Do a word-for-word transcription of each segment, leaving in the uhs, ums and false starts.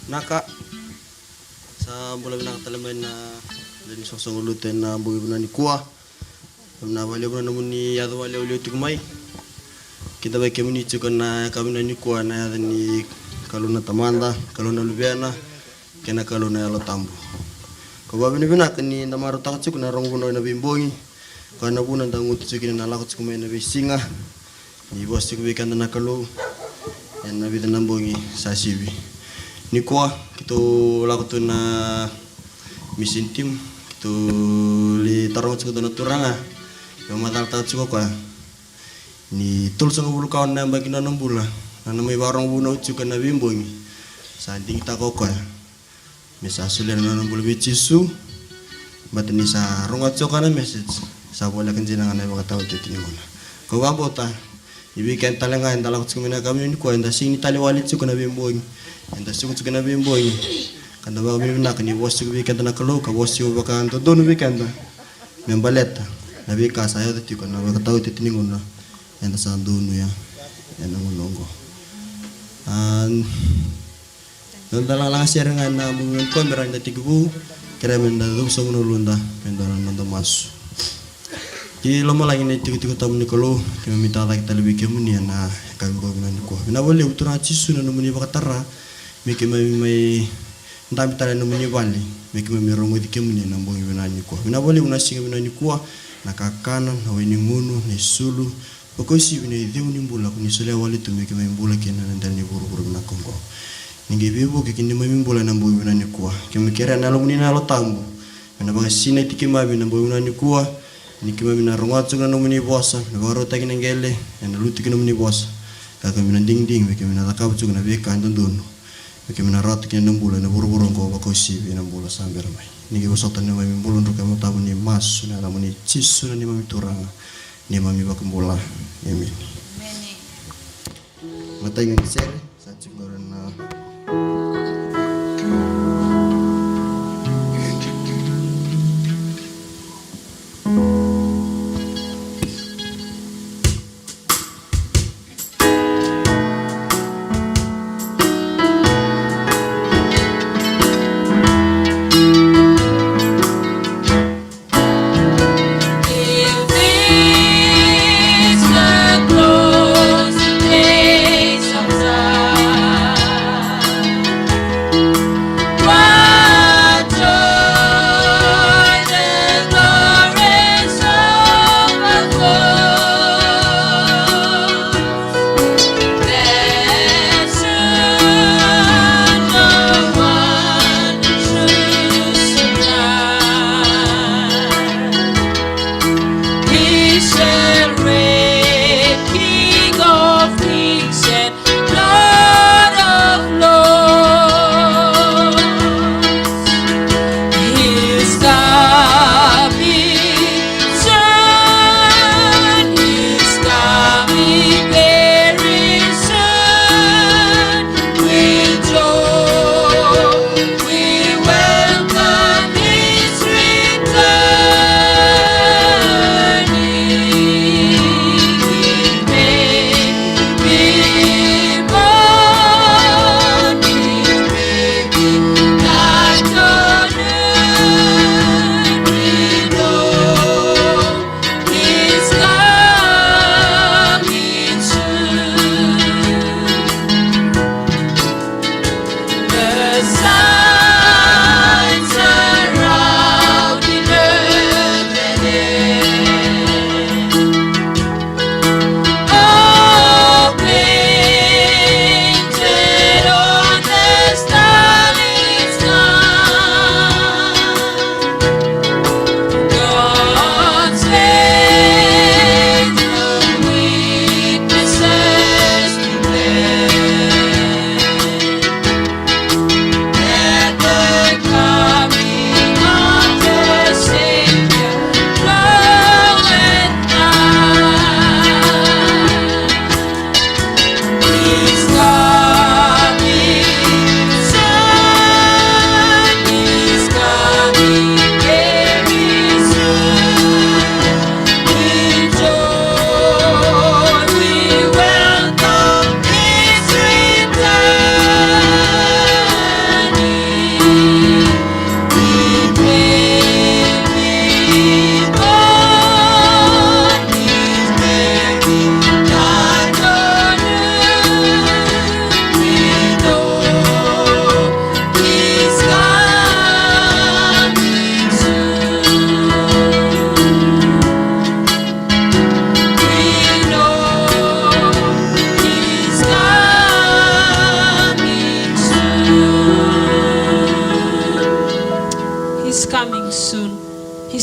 Naka. Sa bula vinaka tale mai na lewe ni soqosoqo lotu ena bogi vinaka nikua. Vinaka vakalevu na nomuni yaco vakalevulevu tiko mai. Kida vei kemuni tiko na yakavi vinaka nikua ena yaca ni Kalou na Tamada, Kalou na Luvena, kei na Kalou na Yalo Tabu. Kau vakavinavinaka ni da marautaka tiko na rogo vunau ena veibogi. Koya na vuna da gutu tiko kina na lako tiko mai na veisiga. Ni vosa tiko vei keda na Kalou ena vica na bogi sa sivi. Nikua keitou lako tu na mission team, keitou lai taroga tiko dua na turaga. Meu macalataka tiko o koya ni tolusagavulu ka ono na yabaki na nona bula, na nona mai vakarogo vunau tiko ena veibogi. Sa digitaka o koya me sa solia na nona bula vei Jisu. Baleta ni sa rogoca tiko o koya na message, sa voleka dina ga na ivakataotioti ni gauna. Kau vakabauta ni vei keda tale ga eda lako tiko mai na yakavi nikua, eda sega ni tale wale tiko na veibogi, eda suka tiko na veibogi. Ka da vakavinavinaka ni vosa tiko vei keda na Kalou, ka vosa tiko vakadodonu vei keda me baleta na veika sa yaco tiko ena ivakataotioti ni gauna eda sa donuya ena gauna oqo. A, noda lagalaga sere ga ena bogi nikua me rawa ni da tekivu. Kerea me da cuva sobu na uluda me da na noda masu. Ki lomalagi na itikotiko tabu ni Kalou, keimami tacake tale vei kemuni ena yakavi oqo vinaka nikua. Vinaka vakalevu Turaga Jisu na nomuni vakatara me keimami mai dabe tale ena nomuni vale, me keimami rogoci kemuni ena bogi vinaka nikua. Vinaka vakalevu na siga vinaka nikua, na kakana, na wai ni gunu, na isulu, vakauasivi na icegu ni bula ko ni solia wale tu me keimami bula kina ena dela ni vuravura vinaka oqo. Ni qai veivuke ki neimami bula ena bogi vinaka nikua. Keimami kerea na Yalomuni na Yalo Tabu me na vakasinaiti keimami ena bogi vinaka nikua. Ni keimami na rogoca tiko na nomuni vosa, me na vakarautaki na qele ena lutu ki na nomuni vosa. Ka keimami na digidigi me keimami na cakava tiko na veika e dodonu me keimami na rawata kina na bula ena vuravura oqo vakauasivi ena bula sa bera mai. Ni qai vosota na neimami bula, drau keimami tabu ni masu ena yacamuni Jisu na neimami Turaga, neimami iVakabula. Emeni. Emeni. Matai ga ni sere sa tiko qori na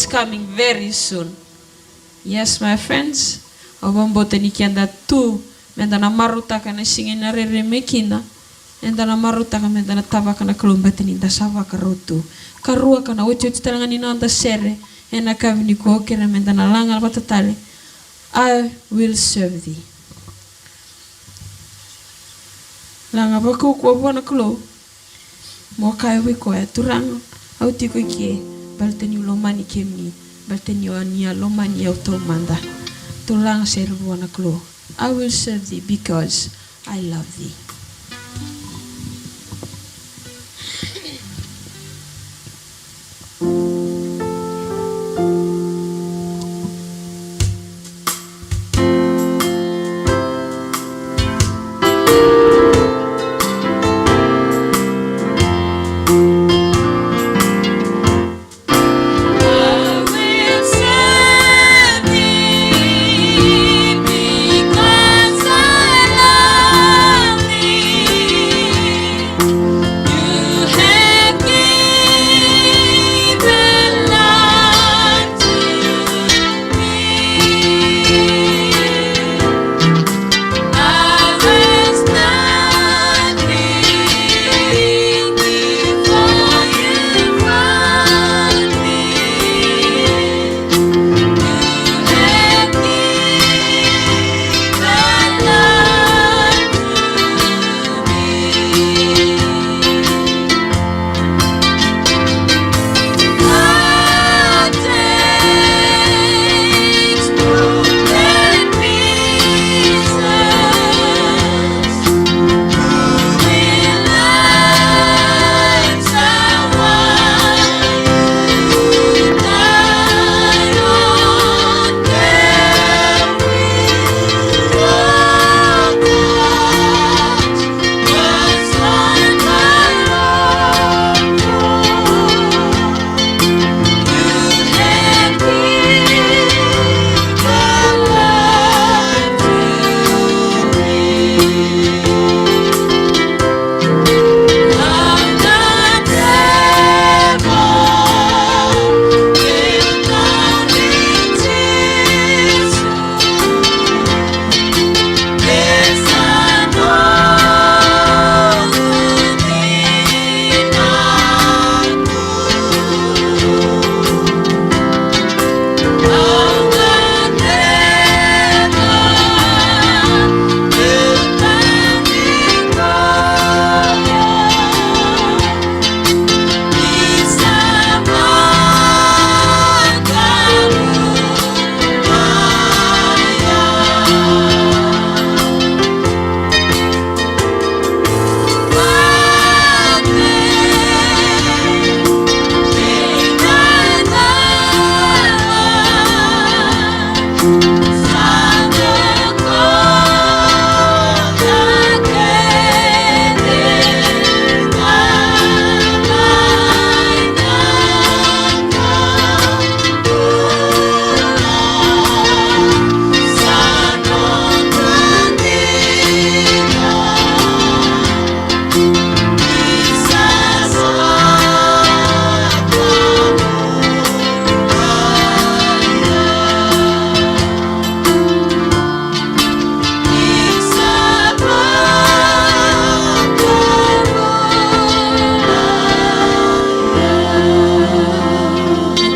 coming very soon. Yes, my friends, au vakabauta ni keda tu meda na marautaka na siga ena rairai mai kina, eda na marautaka meda na tavaka na Kalou baleta ni da sa vakarau tu. Karua ka na otioti tale ga ni noda sere ena yakavi nikua, au kerea meda na laga vata tale. I will serve thee. Laga vakaukauwa vua na Kalou. Mo kaya vei koya, Turaga, au tiko eke baleta niu lomani kemuni, baleta ni o ni a lomani au taumada. Tou laga sere vua na Kalou. I will serve thee because I love thee.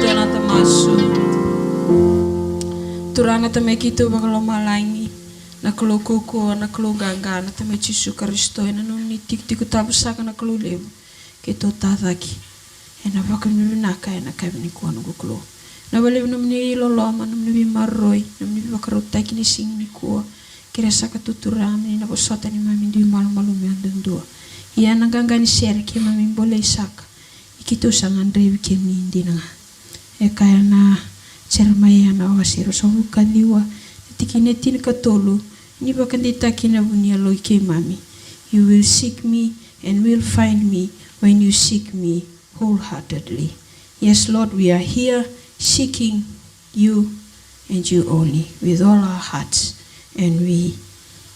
Tou na masu. Turaga na Tamai keitou vakalomalagi, na Kalou kaukaua, na Kalou qaqa, na Tamai Jisu Karisito, ena nomuni tikotiko tabu saka na Kalou levu. Keitou tacake ena vakavinavinaka ena yakavi nikua, noqu Kalou. Vinaka vakalevu nomuni loloma, nomuni veimaroroi, nomuni veivakarautaki ni siga nikua. Kerea saka tu Turaga me ni na vosota neimami dui malumalumu yadudua. Ia na qaqa ni sere keimami bolei saka, ia keitou sa gadrevi kemuni dina ga. E kaya na Jeremaia na wase ruasagavulu ka ciwa, na tikina e tinikatolu, ni vakadeitaki na vu ni yalo i keimami. You will seek me and will find me when you seek me wholeheartedly. Yes, Lord, we are here seeking you and you only with all our hearts. And we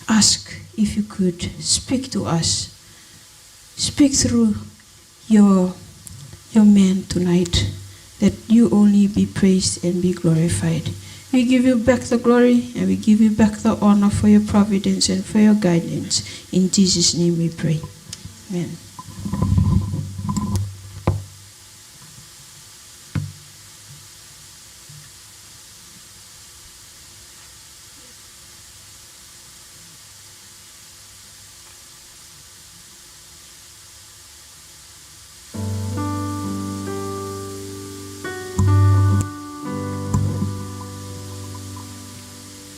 ask if you could speak to us, speak through your, your man tonight. that you only be praised and be glorified. We give you back the glory and we give you back the honor for your providence and for your guidance. In Jesus' name we pray. Amen.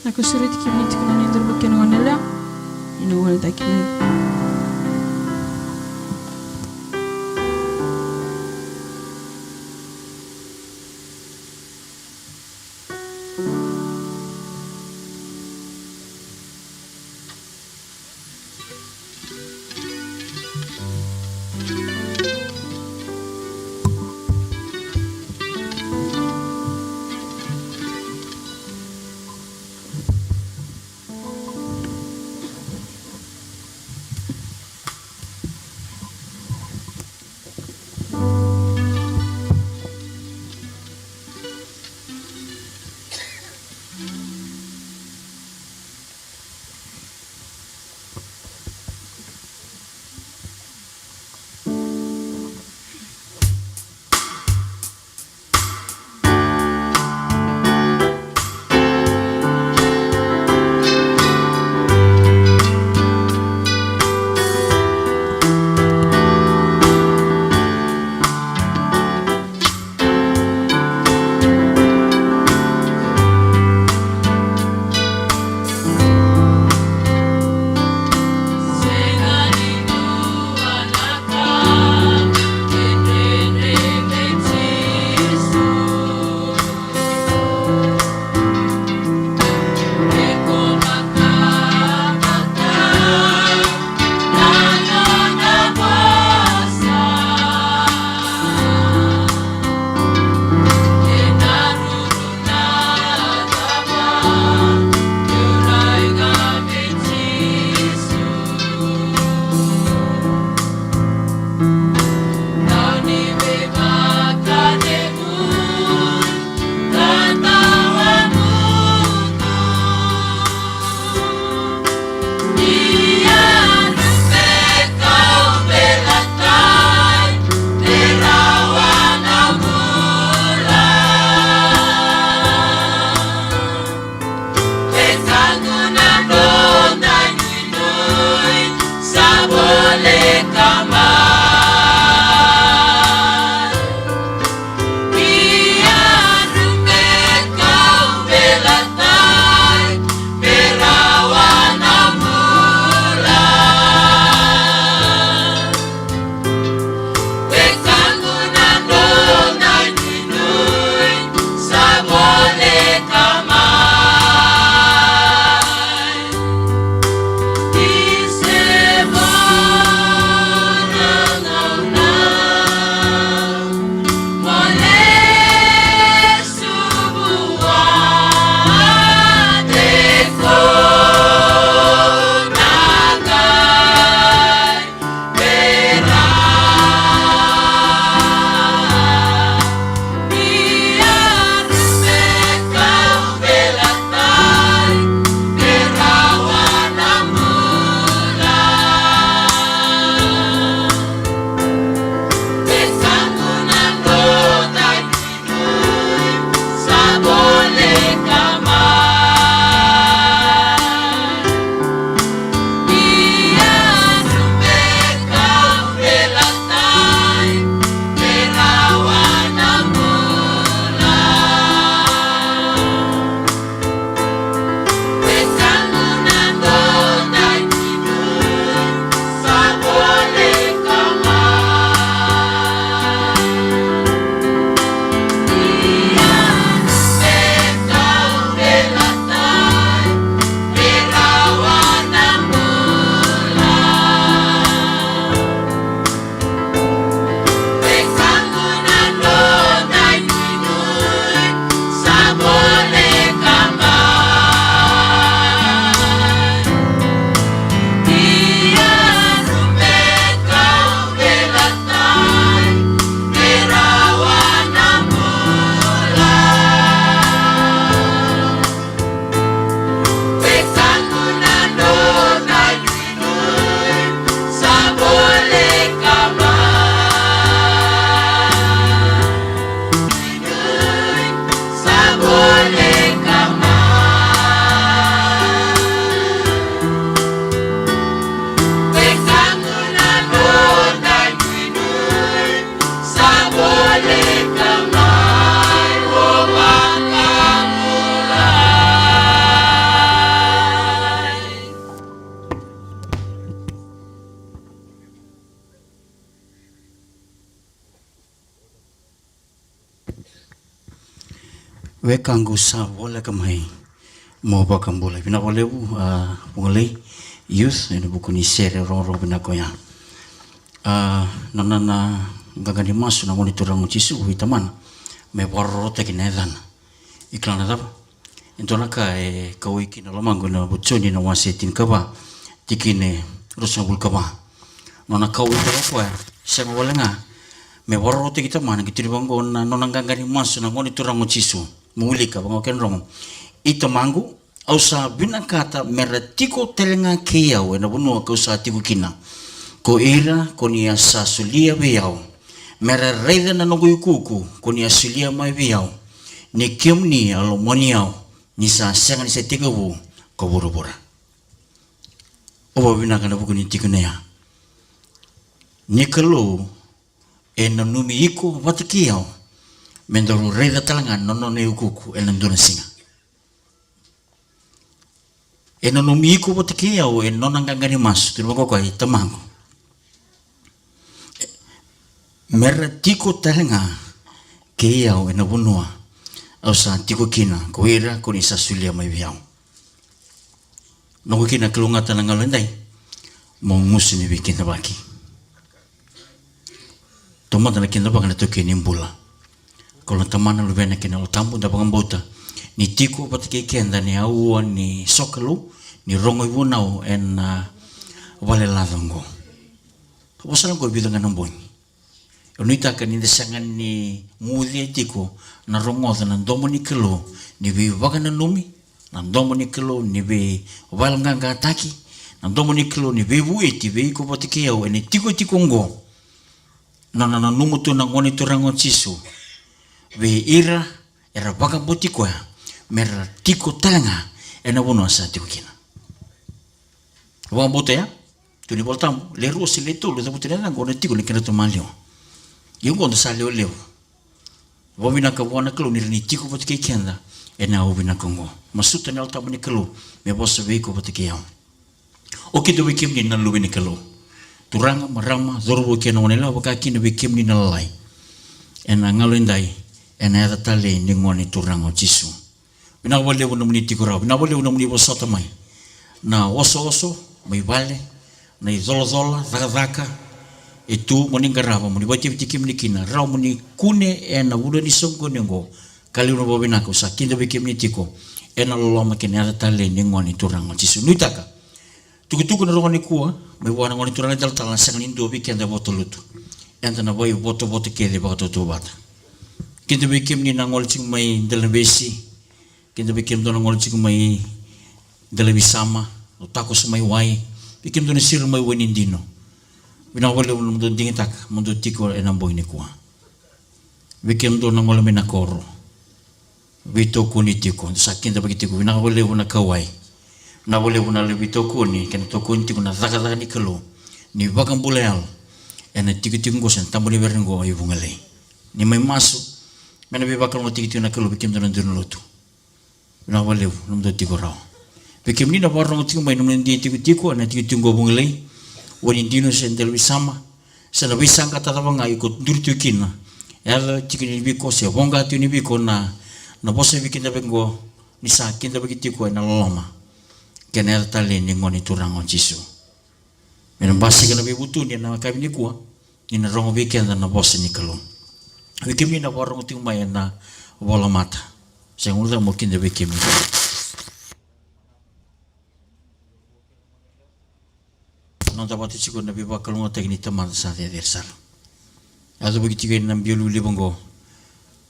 Na ka sureti kemuni tiko na nodra vukei na gone yalewa, ni na gole taki mai. Wekaqu sa voleka mai mo vakabulai. Vinaka vakalevu, a, Vugalei Youth, ena vuku ni sere rogorogo vinaka oya. A, nona, na qaqa ni masu na Gone Turaga o Jisu vei Tamana me vakarorotaki na yacana. I kila na cava? E dua na ka e kauwai kina lomaqu ena Joni na wase tinikava, tikina e ruasagavulu ka va. Nona kauwai toka o koya, sega wale ga me vakarorotaki Tamana, qai tukuni vaqo na nona qaqa ni masu na Gone Turaga o Jisu. Mo wilika, vaqo kena rogo: I Tamaqu, au sa vinakata me ra tiko tale ga kei au ena vanua kau sa tiko kina, ko ira ko ni a sa solia vei au, me ra raica na noqu iukuuku ko ni a solia mai vei au, ni kemuni a lomani au ni sa sega ni se tekivu ko vuravura. Au vakavinavinaka ena vuku ni tikina ya. Ni Kalou e nanumi iko vata kei au me daru raica tale ga na nona iukuuku ena dua na siga. E nanumi iko vata kei au ena nona qaqa ni masu, tukuna vaqo o koya: I Tamaqu, me ra tiko tale ga kei au ena vanua au sa tiko kina, ko ira ko ni sa solia mai vei au. Noqu kina kalougata na galu edai, mo gusu ni veikidavaki. Taumada na kidavaki na taukei ni bula. Kalou na Tamana, Luvena kei na Yalo Tabu, da vakabauta ni tiko vata kei keda na aua ni sokalou, ni rogo ivunau ena vale laca oqo. Vosa na qo e vica ga na bogi. Au nuitaka ni da sega ni guce tiko na rogoca na domo ni Kalou ni veivakananumi, na domo ni Kalou ni veivakayaloqaqataki, na domo ni Kalou ni veivueti vei iko vata kei au ena tikotiko oqo. Nona nanuma tu na Gone Turaga o Jisu vei ira era vakabauti koya me ra tiko tale ga ena vanua sa tiko kina. Vakabauta ya, tukuna na iVolatabu, le rua se le tolu e cavuta na yacaqu, au na tiko ena kedratou maliwa. Ia oqo da sa lewe levu. Vakavinavinaka vua na Kalou ni rawa ni tiko vata kei keda ena yakavi vinaka oqo. Masuta na Yalo Tabu ni Kalou me vosa vei iko vata kei au. O kidavaki kemuni na luve ni Kalou, turaga, marama, cauravou kei na goneyalewa, vaka kina vei kemuni na lalai, ena galu edai, ena yaca talei ni Gone Turaga o Jisu. Vinaka vakalevu nomuni tiko rawa. Vinaka vakalevu nomuni vosota mai na osooso mai vale, na icolacola, cakacaka e tu mo ni qarava, mo ni vakativiti kemuni kina, rawa mo ni kune ena vanua ni soqoni oqo. Ka levu na vakavinaka, au sa kidavaki kemuni tiko ena loloma kei na yaca talei ni Gone Turaga o Jisu. Nuitaka tukutuku na rogo nikua mai vua na Gone Turaga italatala, na sega ni dua vei keda e vakatalutu. Eda na vaivotovoto kece vakatautauvata. Kidavaki kemuni na gole tiko mai Delabesi, kidavaki kemudou na gole tiko mai Delavisama, o takoso mai wai, vei kemudou na siro mai Wainidino. Vinaka vakalevu na nomudou digitaka mo dou tiko ena bogi nikua. Vei kemudou na gole mai na koro, veitokoni tiko, dou sa kidavaki tiko. Vinaka vakalevu na kauwai. Vinaka vakalevu na lewe veitokoni kei na tokoni tiko na cakacaka ni Kalou ni vakabula yalo ena tikotiko oqo se na tabana ni vere oqo e Vugalei. Ni mai masu me na veivakalougatataki tiko na Kalou vei kemudou na dua na lotu. Vinaka vakalevu nomudou tiko rawa. Vei kemuni na vakarorogo tiko mai, nomuni dui tikotiko ena tikotiko oqo Vugalei, Wainidino se Delavisama, se na veisaqa cava ga iko duri tiko kina, yaco tiko ni vei iko se voqa tiko ni vei iko na, na vosa veikidavaki oqo, ni sa kidavaki tiko ena loloma kei na yaca talei ni Gone Turaga o Jisu. Me na basika na veivutuni ena yakavi nikua, ni na rogo vei keda na vosa ni Kalou. Vei kemuni na vakarorogo tiko mai ena volamata, sega ni guilecava mo kidavaki kemuni. Noda vata tiko na veivakalougatataki ni Tamada sa cecere sara. Yaco vei iko tiko ena biau livaliva oqo,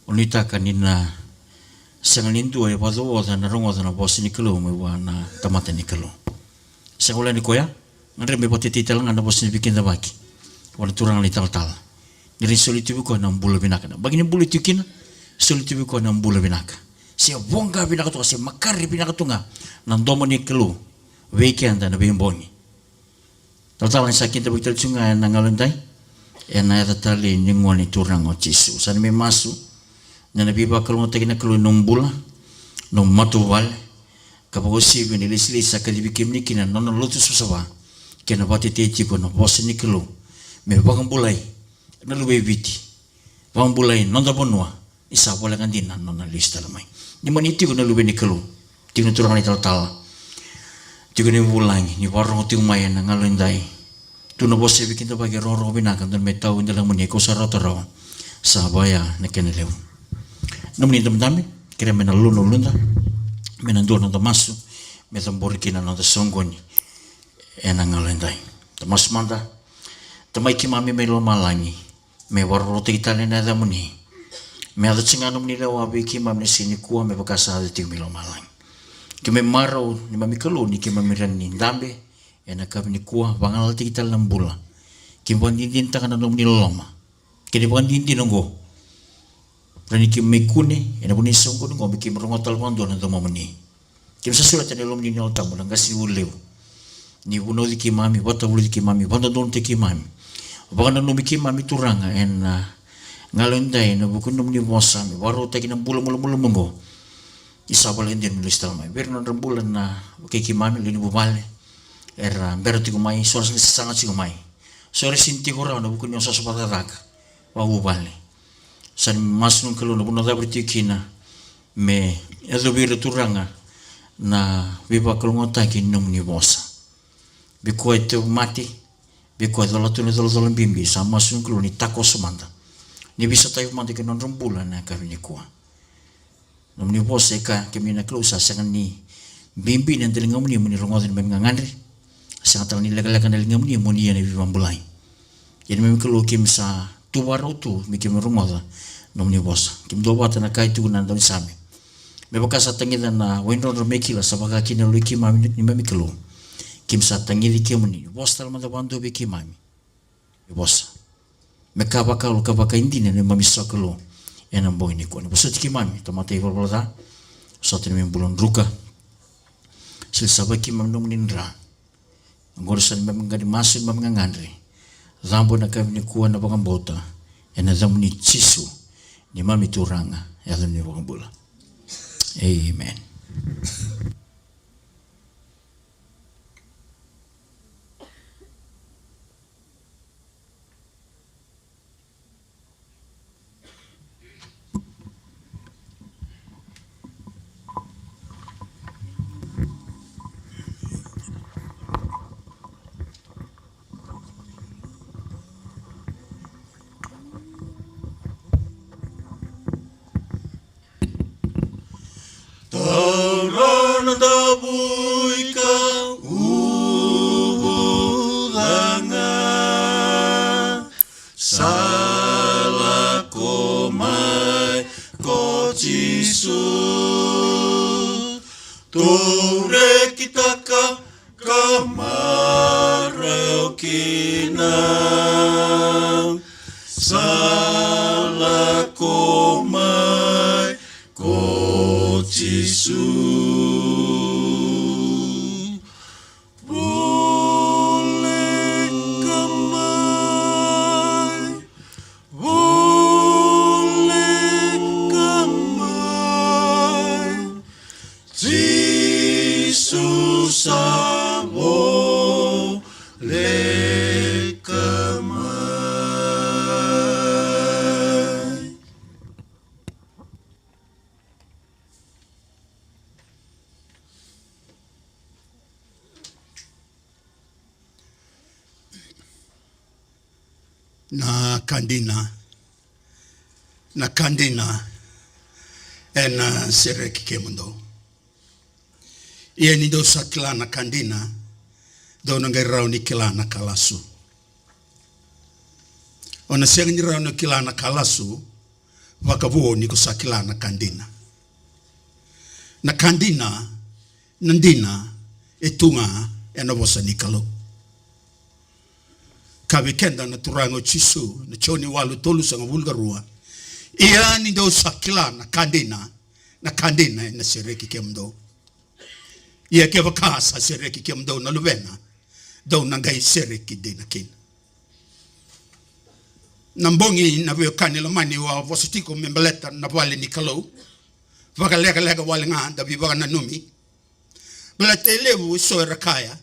au nuitaka ni na sega ni dua e vakacovoca na rogoca na vosa ni Kalou mai vua na tamata ni Kalou. Sega wale ni koya, gadreva me vakatetei tale ga na vosa ni veikidavaki vua na turaga na italatala, ni rawa ni soli tu vei koya na bula vinaka. Na yabaki ni bula e tiko kina, soli tu vei koya na bula vinaka. Se voqa vinaka tu ga, se makare vinaka tu ga na domo ni Kalou vei keda ena veibogi. Talatala, ni sa kidavaki tale tiko ga ena galu edai, ena yaca talei ni Gone Turaga o Jisu. Sa na mai masu, na, na veivakalougatataki na Kalou ena nomu bula, nomu matavuvale, ka vakauasivi na ilesilesi sa kacivi kemuni kina na nona lotu savasava, kei na vakatetei tiko na vosa ni Kalou me vakabulai na luve i Viti, vakabulai na noda vanua, ni sa voleka dina na nona lesu tale mai. Ni mani tiko na Luve ni Kalou, tiko na Turaga na italatala, tiko na ivakavulagi, ni vakarorogo tiko mai ena galu edai. Tu na vosa e veikidavaki, e rogorogo vinaka, dodonu me tau e dela ni yamuni, kau sa rawata rawa. Sa vaya na kena levu. Nomuni dabedabe, kerea me na lulu na uluda, me na dua na noda masu, me cabori kina na noda soqoni ena galu edai. Da masu mada. Tamai keimami mai lomalagi, me vakarorotaki tale na yacamuni. Me yaco tiko ga nomuni lewa vei keimami na siga nikua, me vaka sa yaco tiko mai lomalagi. Keimami marau, neimami Kalou, ni keimami rawa ni dabe ena yakavi nikua, vagalalataki tale na bula. Keimami vakadinadinataka na nomuni loloma kei na ivakadinadina oqo. Rawa ni keimami kune ena vanua ni soqoni oqo, me keimami rogoca tale vakadua na domomuni. Keimami sa sureta ena lomamuni na Yalo Tabu, na qasenivuli levu, ni vunauci keimami, vakavulici keimami, vakadodonutaki keimami, vakananumi keimami, Turaga, ena galu edai, ena vuku ni nomuni vosa me vakarautaki na bula malumalumu oqo. Ni sa vakalewe dina me lesu tale mai vei ira na nodra bula na wekai keimami, lewe ni vuvale, era bera tiko mai, so era sasaga tiko mai, so era sega ni tiko rawa ena vuku ni osooso vakacakacaka vakavuvale. Sa neimami masu, na Kalou, na vanua cava era tiko kina, me yacovi ira, Turaga, na veivakalougatataki ni nomuni vosa. Vei koya e tauvimate, vei koya e cola tu na icolacola bibi, sa masu, na Kalou, ni takoso mada, ni veisotavi mada ki na nodra bula ena yakavi nikua. Nomuni vosa e kaya, kemuni na Kalou, sa sega ni bibi na daligamuni mo ni rogoca neimami gagadre, sega tale ni lekaleka na ligamuni mo ni ia na veivakabulai. Ia neimami Kalou, keimami sa tu vakarau tu me keimami rogoca nomuni vosa. Keimami duavata, na ka e tukuna na daunisame, me vaka sa tagica na waidrodro me kila, sa vaka kina na loi keimami, neimami Kalou. Keimami sa tagici kemuni, vosa tale mada vakadua vei keimami. Ni vosa me ka vakayalo, ka vakaidina na neimami sokalou ena bogi nikua. Ni vosoti keimami, tamata ivalavala ca, vosota na neimami bula druka. Sili savai keimami na nomuni dra. Oqori sa neimami qai masu, neimami gagadre, cabo ena yakavi nikua na vakabauta ena yacamuni Jisu, neimami Turaga, yaca ni vakabula. Amen. Taura na davui ka uvuca ga, sa lako mai ko Jisu. Tou rekitaka ka marau kina, sa lako mai ko Jisu. Voleka mai, voleka mai, Jisu sa voleka mai. Na ka dina, na ka dina ena sereki kemudou. Ia ni dou sa kila na ka dina, dou na qai rawa ni kila na ka lasu. O na sega ni rawa ni kila na ka lasu vakavuo ni ko sa kila na ka dina. Na ka dina, na dina e tu ga ena vosa ni Kalou. Kaya vei keda na Turaga o Jisu, na Joni walu tolusagavulu ka rua: Ia ni dou sa kila na ka dina, na ka dina ena sereki kemudou. Ia kevaka sa sereki kemudou na Luvena, dou na qai sereki dina kina. Na bogi, na veiwekani lomani, au a vosa tiko me baleta na vale ni Kalou. Vakalekaleka wale ga da veivakananumi. Baleta e levu eso era kaya,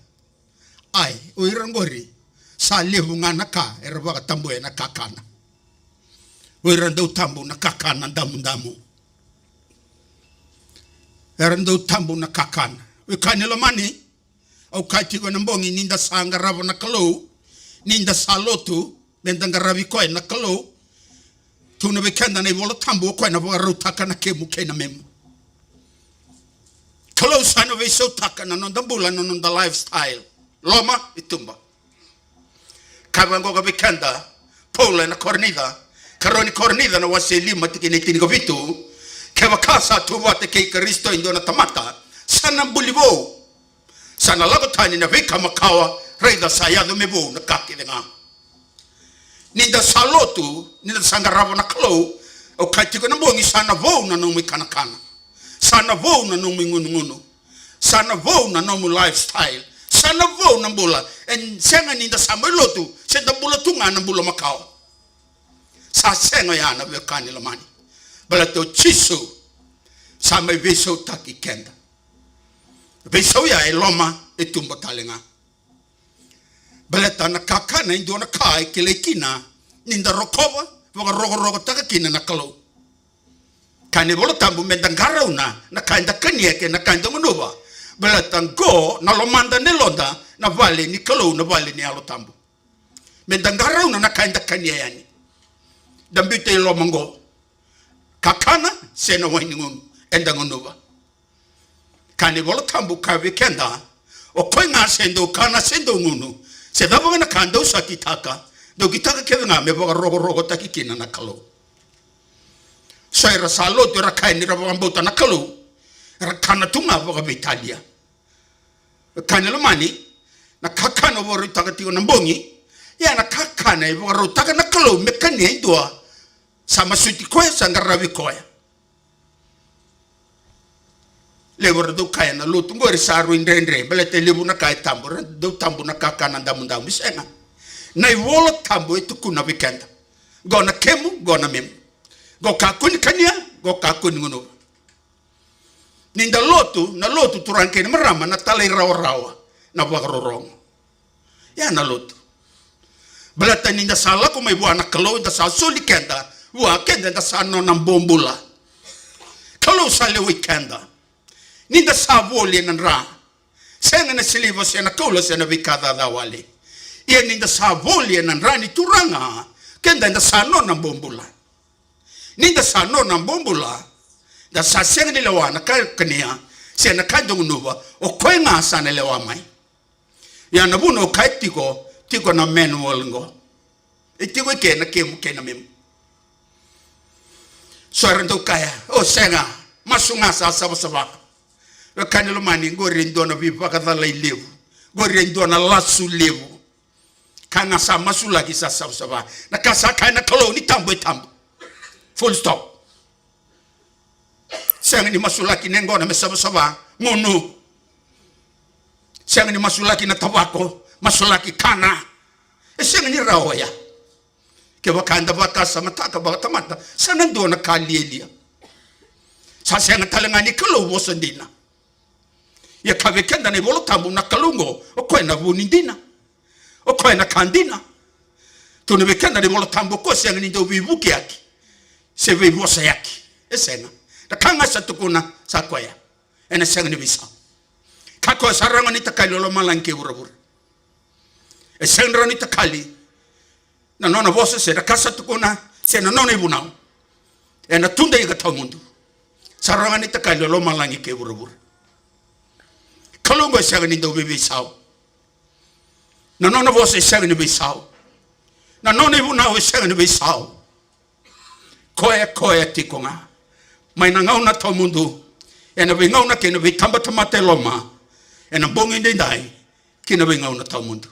ai, o ira oqori sa levu ga na ka era vakatabuya na kakana. O ira dau tabu na kakana damudamu. Era dau tabu na kakana. Wekaqu lomani, au kaya tiko ena bogi, ni da sa qarava na Kalou, ni da sa lotu, me da qaravi koya na Kalou. Tukuna vei keda na iVola Tabu, o koya na vakarautaka na kemu kei na memu. Kalou sa na veisautaka na noda bula, na noda lifestyle. Loma i tuba. Ka vaqo ka vei keda, Paula ena Korinica, karua ni Korinica na wase lima tikina e tinikavitu, kevaka sa tu vata kei Karisito e dua na tamata, sa na buli vou. Sa na lako tani na veika makawa, raica sa yaco me vou na ka kece ga. Ni da sa lotu, ni da sa qarava na Kalou, au kaya tiko na bogi, sa na vou na nomu ikanakana. Sa na vou na nomu igunugunu. Sa na vou na nomu lifestyle. Sa na vou na bula. E sega ni da sa mai lotu, se da bula tu ga na bula makawa. Sa sega oya na veiwekani lomani. Baleta o Jisu sa mai veisautaki keda. Veisau ya e loma, e tuba tale ga. Baleta na kakana e dua na ka e kilai kina ni da rokova, vakarokorokotaka kina na Kalou. Kaya na iVola Tabu me da qarauna na ka eda kania kei na ka eda gunuva. Baleta qo na lomada na yaloda, na vale ni Kalou, na vale ni Yalo Tabu. Me da qarauna na ka eda kania yani. Da biuta i loma qo. Kakana se na wai ni gunu eda gunuva. Kaya na iVola Tabu, kaya vei keda, o koya ga se dau kana se dau gunu, se cava ga na ka dau sa kitaka, dau kitaka kece ga me vakarokorokotaki kina na Kalou. So era sa lotu, era kaya ni ra vakabauta na Kalou, era kana tu ga vakaveitalia. Wekaqu lomani, na kakana au vakarautaka tiko na bogi, ia na kakana e vakarautaka na Kalou me kania e dua sa masuti koya, sa qaravi koya. Levu era dau kaya na lotu qori sa rui dredre, baleta e levu na ka e tabu, era dau tabu na kakana damudamu. Sega. Na iVola Tabu e tukuna vei keda, qo na kemu, qo na memu. Qo kakua ni kania, qo kakua ni gunuva. Ni da lotu, na lotu, turaga kei na marama, na talairawarawa, na vakarorogo. Ia na lotu. Baleta ni da sa lako mai vua na Kalou, da sa soli keda vua, keda da sa nona bobula. Kalou sa lewai keda. Ni da sa voli ena dra, sega na siliva se na koula se na veika caca wale. Ia ni da sa voli ena dra ni Turaga, keda da sa nona bobula. Ni da sa nona bobula, da sa sega ni lewa na ka e kania se na ka e dau gunuva, o koya ga sa na lewa mai. Ia na vuna au kaya tiko, tiko na manual qo. E tiko i ke na kemu kei na memu. So era dau kaya, o sega, masu ga sa savasava. Wekaqu lomani, qori e dua na veivakacalai levu. Qori e dua na lasu levu. Ka ga sa masulaki sa savasava. Na ka sa kaya na Kalou ni tabu e tabu. Full stop. Sega ni masulaki na yaqona me savasava, gunu. Sega ni masulaki na tavako, masulaki kana. E sega ni rawa oya. Kevaka eda vakasamataka vakatamata, sa na dua na ka lialia. Sa sega tale ga ni Kalou vosa dina. Ia kaya vei keda na iVola Tabu, na Kalou qo, o koya na vu ni dina. O koya na ka dina. Tukuna vei keda na iVola Tabu, o koya sega ni dau veivukiyaki se veivosayaki. E sega. Na ka ga sa tukuna, sa koya. Ena sega ni veisau. Ka koya sa rawa ni takali o lomalagi kei vuravura. E sega ni rawa ni takali na nona vosa se na ka sa tukuna, se na nona ivunau. Ena tudei ika tawamudu. Sa rawa ni takali o lomalagi kei vuravura. Kalou qo e sega ni dau veiveisau. Na nona vosa e sega ni veisau. Na nona ivunau e sega ni veisau. Koya, koya tiko ga. Mai na gauna tawamudu, ena veigauna kei na veitabatamata e loma, ena bogi edaidai, ki na veigauna tawamudu.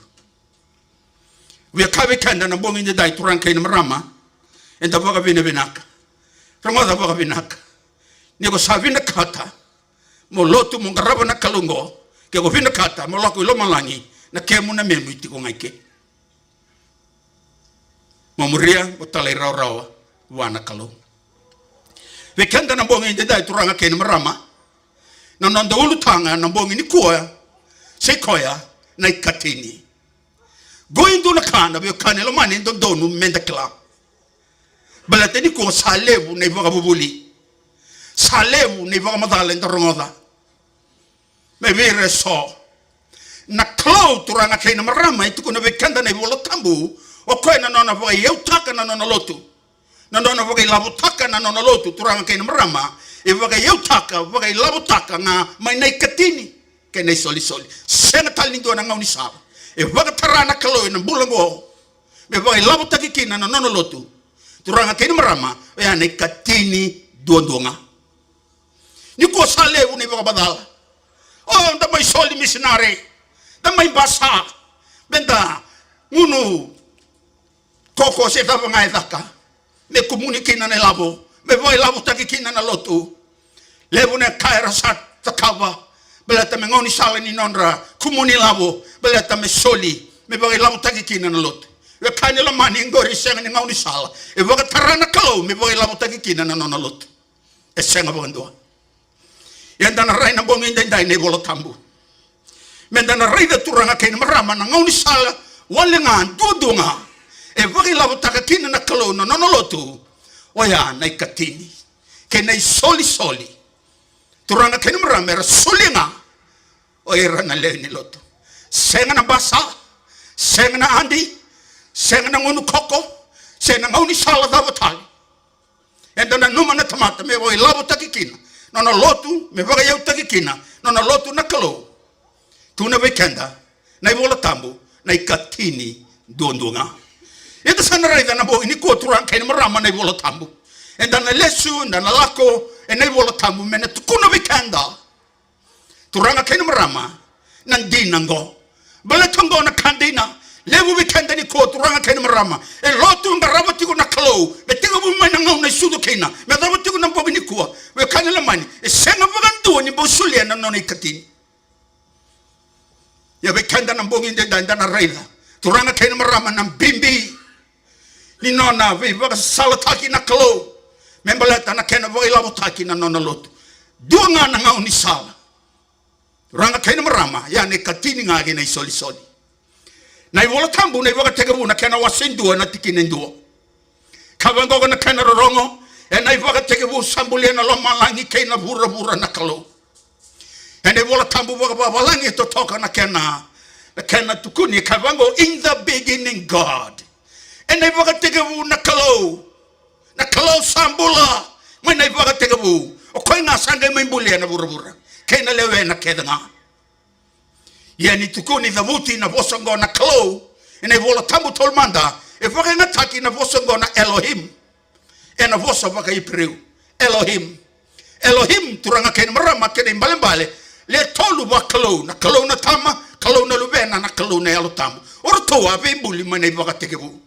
Via kaya vei keda na bogi edaidai, turaga kei na marama, eda vakavinavinaka. Rogoca vakavinaka. Ni ko sa vinakata mo lotu, mo qarava na Kalou qo, ke ko vinakata mo lako i lomalagi, na kemu na memu e tiko ga i ke. Mo muria, mo talairawarawa vua na Kalou. Vei keda na bogi edaidai, turaga kei na marama, na noda ulutaga na bogi nikua, sa i koya na ikatini. Qo e dua na ka, na veiwekani lomani, e dodonu meda kila. Baleta nikua sa levu na ivakavuvuli. Sa levu na ivakamacala eda rogoca mai vei ira eso. Na Kalou, turaga kei na marama, e tukuna vei keda na iVola Tabu, o koya na nona vakaiyautaka na nona lotu, na nona vakailavotaka na nona lotu, turaga kei na marama, e vakaiyautaka, vakailavotaka ga mai na ikatini kei na isolisoli. Sega tale ni dua na gaunisala e vakatara na Kalou ena bula oqo me vakailavotaki kina na nona lotu, turaga kei na marama, oya na ikatini duadua ga. Nikua sa levu na ivakamacala. O, da mai soli misinare, da mai basa, me da gunu koko se cava ga e caka, me kumuni kina na ilavo, me vakailavotaki kina na lotu. Levu na ka era sa cakava baleta me gaunisala ni nodra kumuni ilavo, baleta me soli, me vakailavotaki kina na lotu. Wekaqu lomani, qori e sega ni gaunisala e vakatara na Kalou me vakailavotaki kina na nona lotu. E sega vakadua. Ia eda na rai na bogi edaidai na iVola Tabu, me da na raica, turaga kei na marama, na gaunisala wale ga duadua ga e vakailavotaka kina na Kalou na nona lotu, oya na ikatini kei na isolisoli. Turaga kei na marama, era solia ga o ira na lewe ni lotu. Sega na basa, sega na adi, sega na gunu koko, sega na gaunisala cava tale. Eda nanuma na tamata me vakailavotaki kina nona lotu, me vakaiyautaki kina nona lotu na Kalou. Tukuna vei keda na iVola Tabu, na ikatini duadua ga. Eda sa na raica na bogi nikua, turaga kei na marama, na iVola Tabu. Eda na lesu, eda na lako ena iVola Tabu me na tukuna vei keda, turaga kei na marama, na dina oqo. Baleta oqo na ka dina. Levu vei keda nikua, turaga kei na marama, e lotu qarava tiko na Kalou me tekivu mai na gauna e sucu kina, me yacova tiko na bogi nikua. Wekaqu lomani, e sega vakadua ni bau solia na nona ikatini. Ia vei keda na bogi edaidai, da na raica, turaga kei na marama, na bibi ni nona veivakasalataki na Kalou me baleta na kena vakailavotaki na nona lotu. Dua ga na gaunisala, turaga kei na marama, ya na ikatini ga kei na isolisoli. Na iVola Tabu, na iVakatekivu, na kena wase e dua, na tikina e dua. Ka vaqo na kena rorogo: Ena iVakatekivu sa bulia na lomalagi kei na vuravura na Kalou. Ena iVola Tabu vakavavalagi e totoka na kena, na kena tukuni, ka vaqo: In the beginning, God. Ena iVakatekivu na Kalou. Na Kalou sa bula mai na iVakatekivu. O koya ga sa qai mai bulia na vuravura kei na lewena kece ga. Ia ni tukuni, cavuti na vosa oqo na Kalou ena iVola Tabu taumada, e vakayagataki na vosa oqo na Elohim ena vosa vakaIperiu. Elohim. Elohim, turaga kei na marama, kena ibalebale, le tolu vakalou: na Kalou na Tama, Kalou na Luvena, na Kalou na Yalo Tabu. O ratou a veibuli mai na iVakatekivu.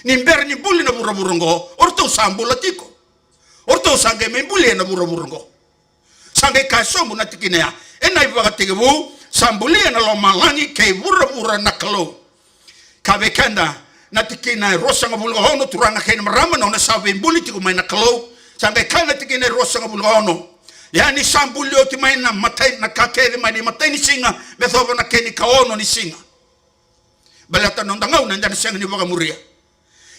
Ni bera ni buli na vuravura oqo, o ratou sa bula tiko. O ratou sa qai mai bulia na vuravura oqo. Sa qai kaya sobu na tikina ya: Ena iVakatekivu sa bulia na lomalagi kei vuravura na Kalou. Ka vei keda na tikina e ruasagavulu ka ono, turaga kei na marama, na nona sa veibuli tiko mai na Kalou. Sa qai kaya na tikina e ruasagavulu ka ono: Ia ni sa buli oti mai na matai, na ka kece mai na imatai ni siga me yacova na kena ikaono ni siga. Baleta na noda gauna eda na sega ni vakamuria.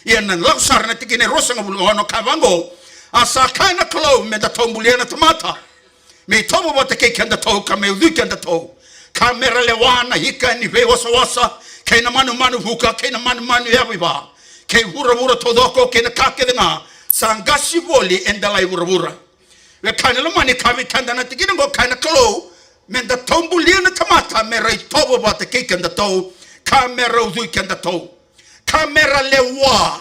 Ia na lako sara na tikina e ruasagavulu ka ono, ka vaqo: A sa kaya na Kalou: Me datou bulia na tamata me itovo vata kei kedatou, ka me ucui kedatou, ka me ra lewa na ika ni veiwasawasa, kei na manumanu vuka, kei na manumanu yavaiva, kei vuravura taucoko, kei na ka kece ga sa qasi voli e delai vuravura. Wekaqu lomani, ka vei keda na tikina oqo, kaya na Kalou: Me datou bulia na tamata me ra itovo vata kei kedatou, ka me ra ucui kedatou, ka me ra lewa,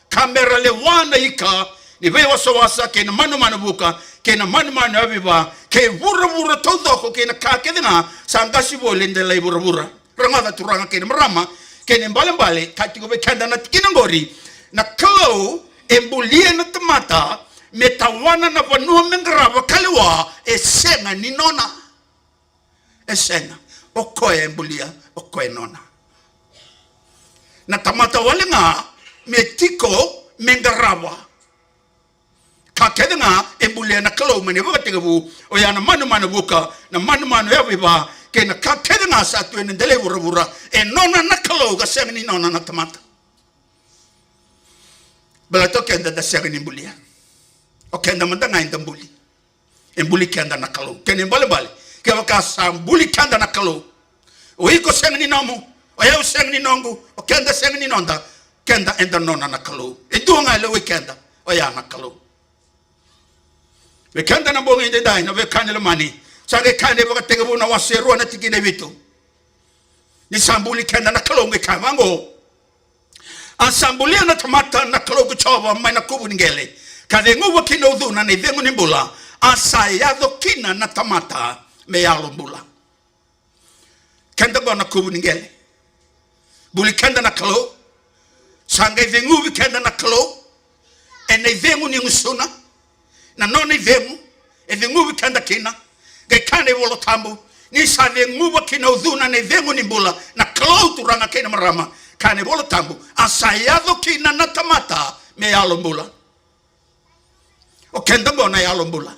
ka me ra lewa na ika ni veiwasawasa, kei na manumanu vuka, kei na manumanu yavaiva, kei vuravura taucoko, kei na ka kece ga sa qasi voli e delai vuravura. Rogoca, turaga kei na marama, kena ibalebale, ka tiko vei keda na tikina oqori: Na Kalou e bulia na tamata me tawana na vanua me qarava ka lewa, e sega ni nona. E sega. O koya e bulia, o koya e nona. Na tamata wale ga me tiko, me qarava. Ka kece ga e bulia na Kalou mai na iVakatekivu, oya na manumanu vuka, na manumanu yavaiva, kei na ka kece ga sa tu ena delai vuravura, e nona na Kalou, ka sega ni nona na tamata. Baleta o keda da sega ni bulia. O keda mada ga eda buli. E buli keda na Kalou. Kena ibalebale, kevaka sa buli keda na Kalou, o iko sega ni nomu, o yau sega ni noqu, o keda sega ni noda, keda eda nona na Kalou. E dua ga e lewai keda, oya na Kalou. Vei keda na bogi edaidai, na veiwekani lomani, sa qai kaya na iVakatekivu na wase rua na tikina e vitu, ni sa buli keda na Kalou, qai kaya vaqo: A sa bulia na tamata na Kalou ko Jiova mai na kuvu ni qele, ka ceguva ki na ucuna na icegu ni bula, a sa yaco kina na tamata me yalo bula. Keda qo na kuvu ni qele. Buli keda na Kalou. Sa qai ceguvi keda na Kalou ena icegu ni gusuna, na nona icegu e ceguvi keda kina. Qai kaya na iVola Tabu, ni sa ceguva ki na ucuna na icegu ni bula na Kalou, turaga kei na marama, kaya na iVola Tabu, a sa yaco kina na tamata me yalo bula. O keda qo na yalo bula.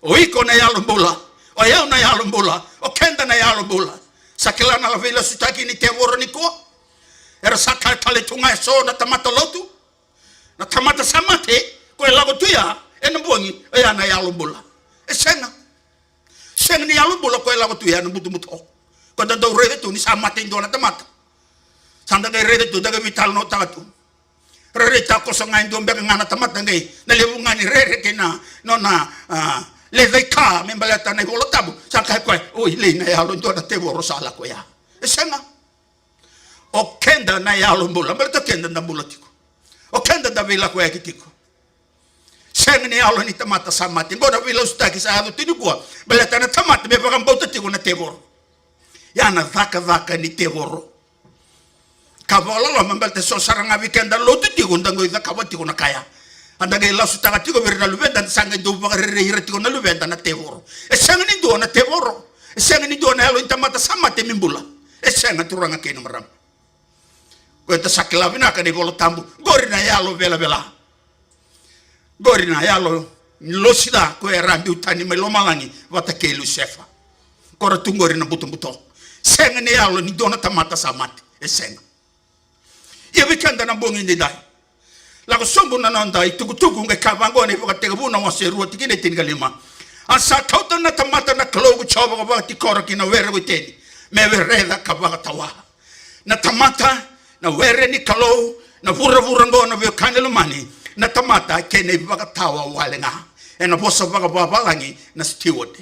O iko na yalo bula. O yau na yalo bula. O keda na yalo bula. Sa kila na veilasutaki ni tevoro nikua? Era sa kaya tale tu ga eso na tamata lotu, na tamata sa mate, ko e lako tu ya ena bogi, oya na yalo bula. E sega. Sega ni yalo bula ko e lako tu ya na butobuto. Ko da dau raica tu ni sa mate e dua na tamata, sa da qai raica tu, da qai veitalanoataka tu. Rairai takoso ga e dua beka ga na tamata, qai na levu ga ni rere kei na nona, a, lecaika me baleta na iVola Tabu. Sa kaya o koya, oi, lei na yalo, e dua na tevoro sa lako ya. E sega. O keda na yalo bula, baleta o keda da bula tiko. O keda da veilakoyaki tiko. Sega ni yalo ni tamata sa mate. Qo na veilasutaki sa yaco tu nikua, baleta na tamata me vakabauta tiko na tevoro. Ya na cakacaka ni tevoro. Ka vakaloloma, baleta so sara ga vei keda lotu tiko, da qai cakava tiko na ka ya. A da qai lasutaka tiko vei ira na luveda, da sa qai dau vakarerei ira tiko na luveda na tevoro. E sega ni dua na tevoro. E sega ni dua na yalo ni tamata sa mate me bula. E sega, turaga kei na marama. Ko eda sa kila vinaka na iVola Tabu, qori na yalo velavela. Qori na yalo ni losi ca ko era a biu tani mai lomalagi vata kei Lusefa. Ko ra tu qori na butobuto. Sega ni yalo ni dua na tamata sa mate. E sega. Ia vei keda na bogi edaidai, lako sobu na noda itukutuku, qai kaya vaqo na iVakatekivu na wase rua tikina e tinikalima: A sa kauta na tamata na Kalou ko Jiova ka vakatikora ki na were ko Iteni, me wereca ka vakatawa. Na tamata, na were ni Kalou, na vuravura qo, na veiwekani lomani, na tamata kena ivakatawa wale ga. Ena vosa vakavavalagi na steward.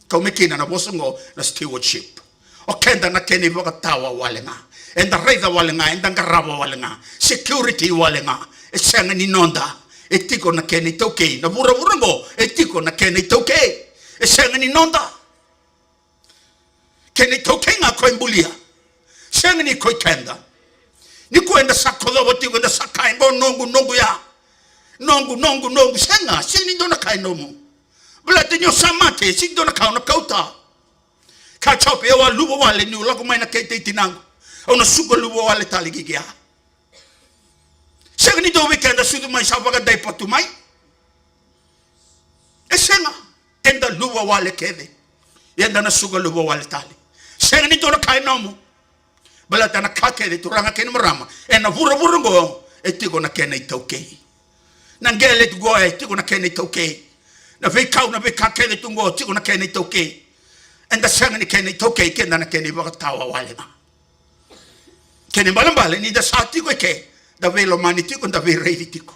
Kau mai kina na vosa qo na stewardship. O keda na kena ivakatawa wale ga. Eda raica wale ga, eda qarava wale ga. Security wale ga. E sega ni noda. E tiko na kena itaukei. Na vuravura qo, e tiko na kena itaukei. E sega ni noda. Kena itaukei ga ko e bulia. Sega ni ko i keda. Nikua eda sa kocova tiko, eda sa kaya, qo noqu, noqu ya. Noqu, noqu, noqu. Sega, sega ni dua na ka e nomu. Baleta ni o sa mate, sega ni dua na ka o na kauta. Kaya o Jope, au a luva wale niu lako mai na kete i tinaqu. Au na suka luva wale tale ki kea. Sega ni dua vei keda sucu mai sa vakadaipatu mai. E sega. Eda luva wale kece. Ia eda na suka luva wale tale. Sega ni dua na ka e nomu. Baleta na ka kece, turaga kei na marama, ena vuravura qo e tiko na kena itaukei. Na qele tu qo e tiko na kena itaukei. Na veikau, na veika kece tu qo e tiko na kena itaukei. Eda sega ni kena itaukei, keda na kena ivakatawa wale ga. Kena ibalebale ni da sa tiko eke, da veilomani tiko, da veiraici tiko,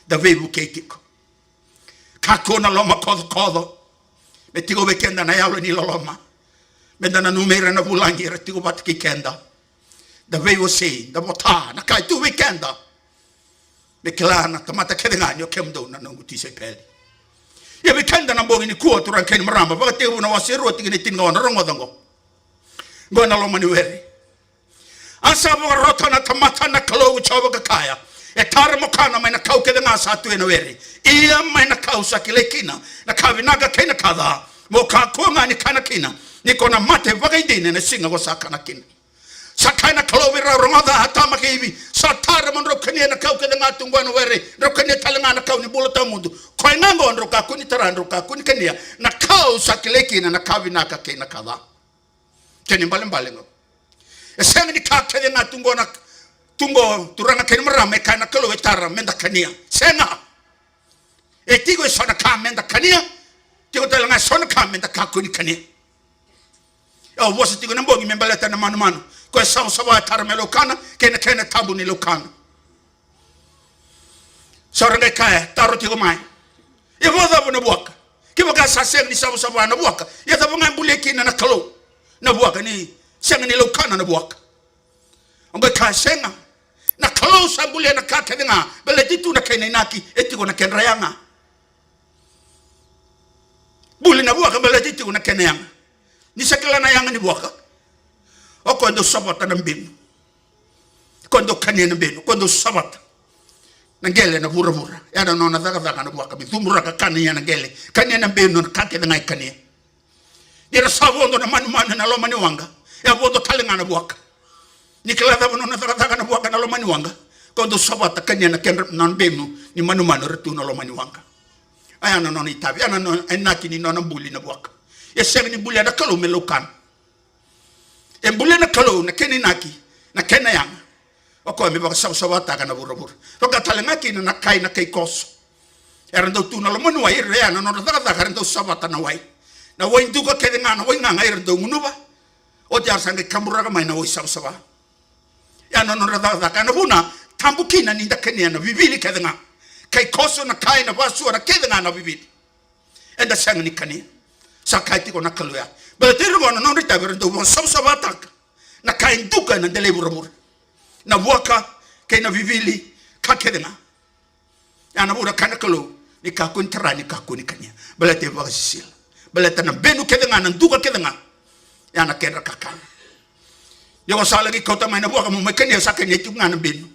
da veivukei tiko. Kakua na lomakocokoco. Me tiko vei keda na yalo ni loloma. Meda nanumi ira na vulagi era tiko vata kei keda. Da veiwasei, da vota na ka e tu vei keda. Me kila na tamata kece ga ni o kemudou na noqu tisaipeli. Ia vei keda na bogi nikua, turaga kei na marama, Vakatekivu na wase rua tikina e tinikaono, rogoca qo. Qo na loma ni were. A sa vakarota na tamata na Kalou ko Jiova ka kaya, e tara mo kana mai na kau kece ga sa tu ena were. Ia mai na kau sa kilai kina na ka vinaka kei na ka ca, mo kakua ga ni kana kina, ni ko na mate vakaidina ena siga ko sa kana kina. Sa kaya na Kalou vei rau, rogoca Atama kei Ivi, sa tara mo drau kania na kau kece ga tu qo ena were, drau kania tale ga na kau ni bula tawamudu. Koya ga qo drau kakua ni tara, drau kakua ni kania na kau sa kilai kina na ka vinaka kei na ka ca. Kena ibalebale qo. E sega ni ka kece ga tu qo na, tu qo turaga kei na marama e kaya na Kalou e tara meda kania. Sega. E tiko eso na ka meda kania. Tiko tale ga eso na ka meda kakua ni kania. Au vosa tiko na bogi me baleta na manumanu. Ko e savasava e tara me laukana, kei na kena tabu ni laukana. Sa ra qai kaya, taro tiko mai. Ia vakacava na vuaka? Kevaka sa sega ni savasava na vuaka, ia cava ga e bulia kina na Kalou na vuaka ni sega ni laukana na vuaka? Au qai kaya sega. Na Kalou sa bulia na ka kece ga, baleta e tu na kena inaki, e tiko na kedra yaga. Buli na vuaka baleta e tiko na kena yaga. Ni sa kila na yaga ni vuaka, o koya dau savata na benu. Koya dau kania na benu, koya dau savata na qele na vuravura. Ya na nona cakacaka na vuaka, me cuburaka, kania na qele, kania na benu, na ka kece ga e kania. Ni ra sa vodo na manumanu ena loma ni waqa, e a vodo tale ga na vuaka. Ni kila cava nona cakacaka na vuaka ena loma ni waqa, koya dau savata, kania na kedra, na benu ni manumanu era tu ena loma ni waqa. A ya na nona itavi, ya na nona inaki ni nona buli na vuaka. E sega ni bulia na Kalou me laukana. E bulia na Kalou na kena inaki, na kena yaga, o koya me vakasavasavataka na vuravura. Vaka tale ga kina na kai, na kai koso. Era dau tu na loma ni wai, ira ya na nodra cakacaka era dau savata na wai. Na wai duka kece ga, na wai gaga era dau gunuva. Oti era sa qai kaburaka mai na wai savasava. Ya na nodra cakacaka. Ya na vuna tabu kina ni da kania na vivili kece ga. Kai koso, na kai, na vasua, na kece ga na vivili. Eda sega ni kania. Sa kaya tiko na Kalou ya, baleta ira qo na nodra itavi era dau vakasavasavataka na ka e duka ena dela i vuravura. Na vuaka kei na vivili, ka kece ga. Ya na vuna kaya na Kalou, ni kakua ni tara, ni kakua ni kania. Baleta e vakasisila. Baleta na benu kece ga, na duka kece ga, ya na kedra kakana. Ni o sa laki kauta mai na vuaka mo mai kania, sa kania tiko ga na benu.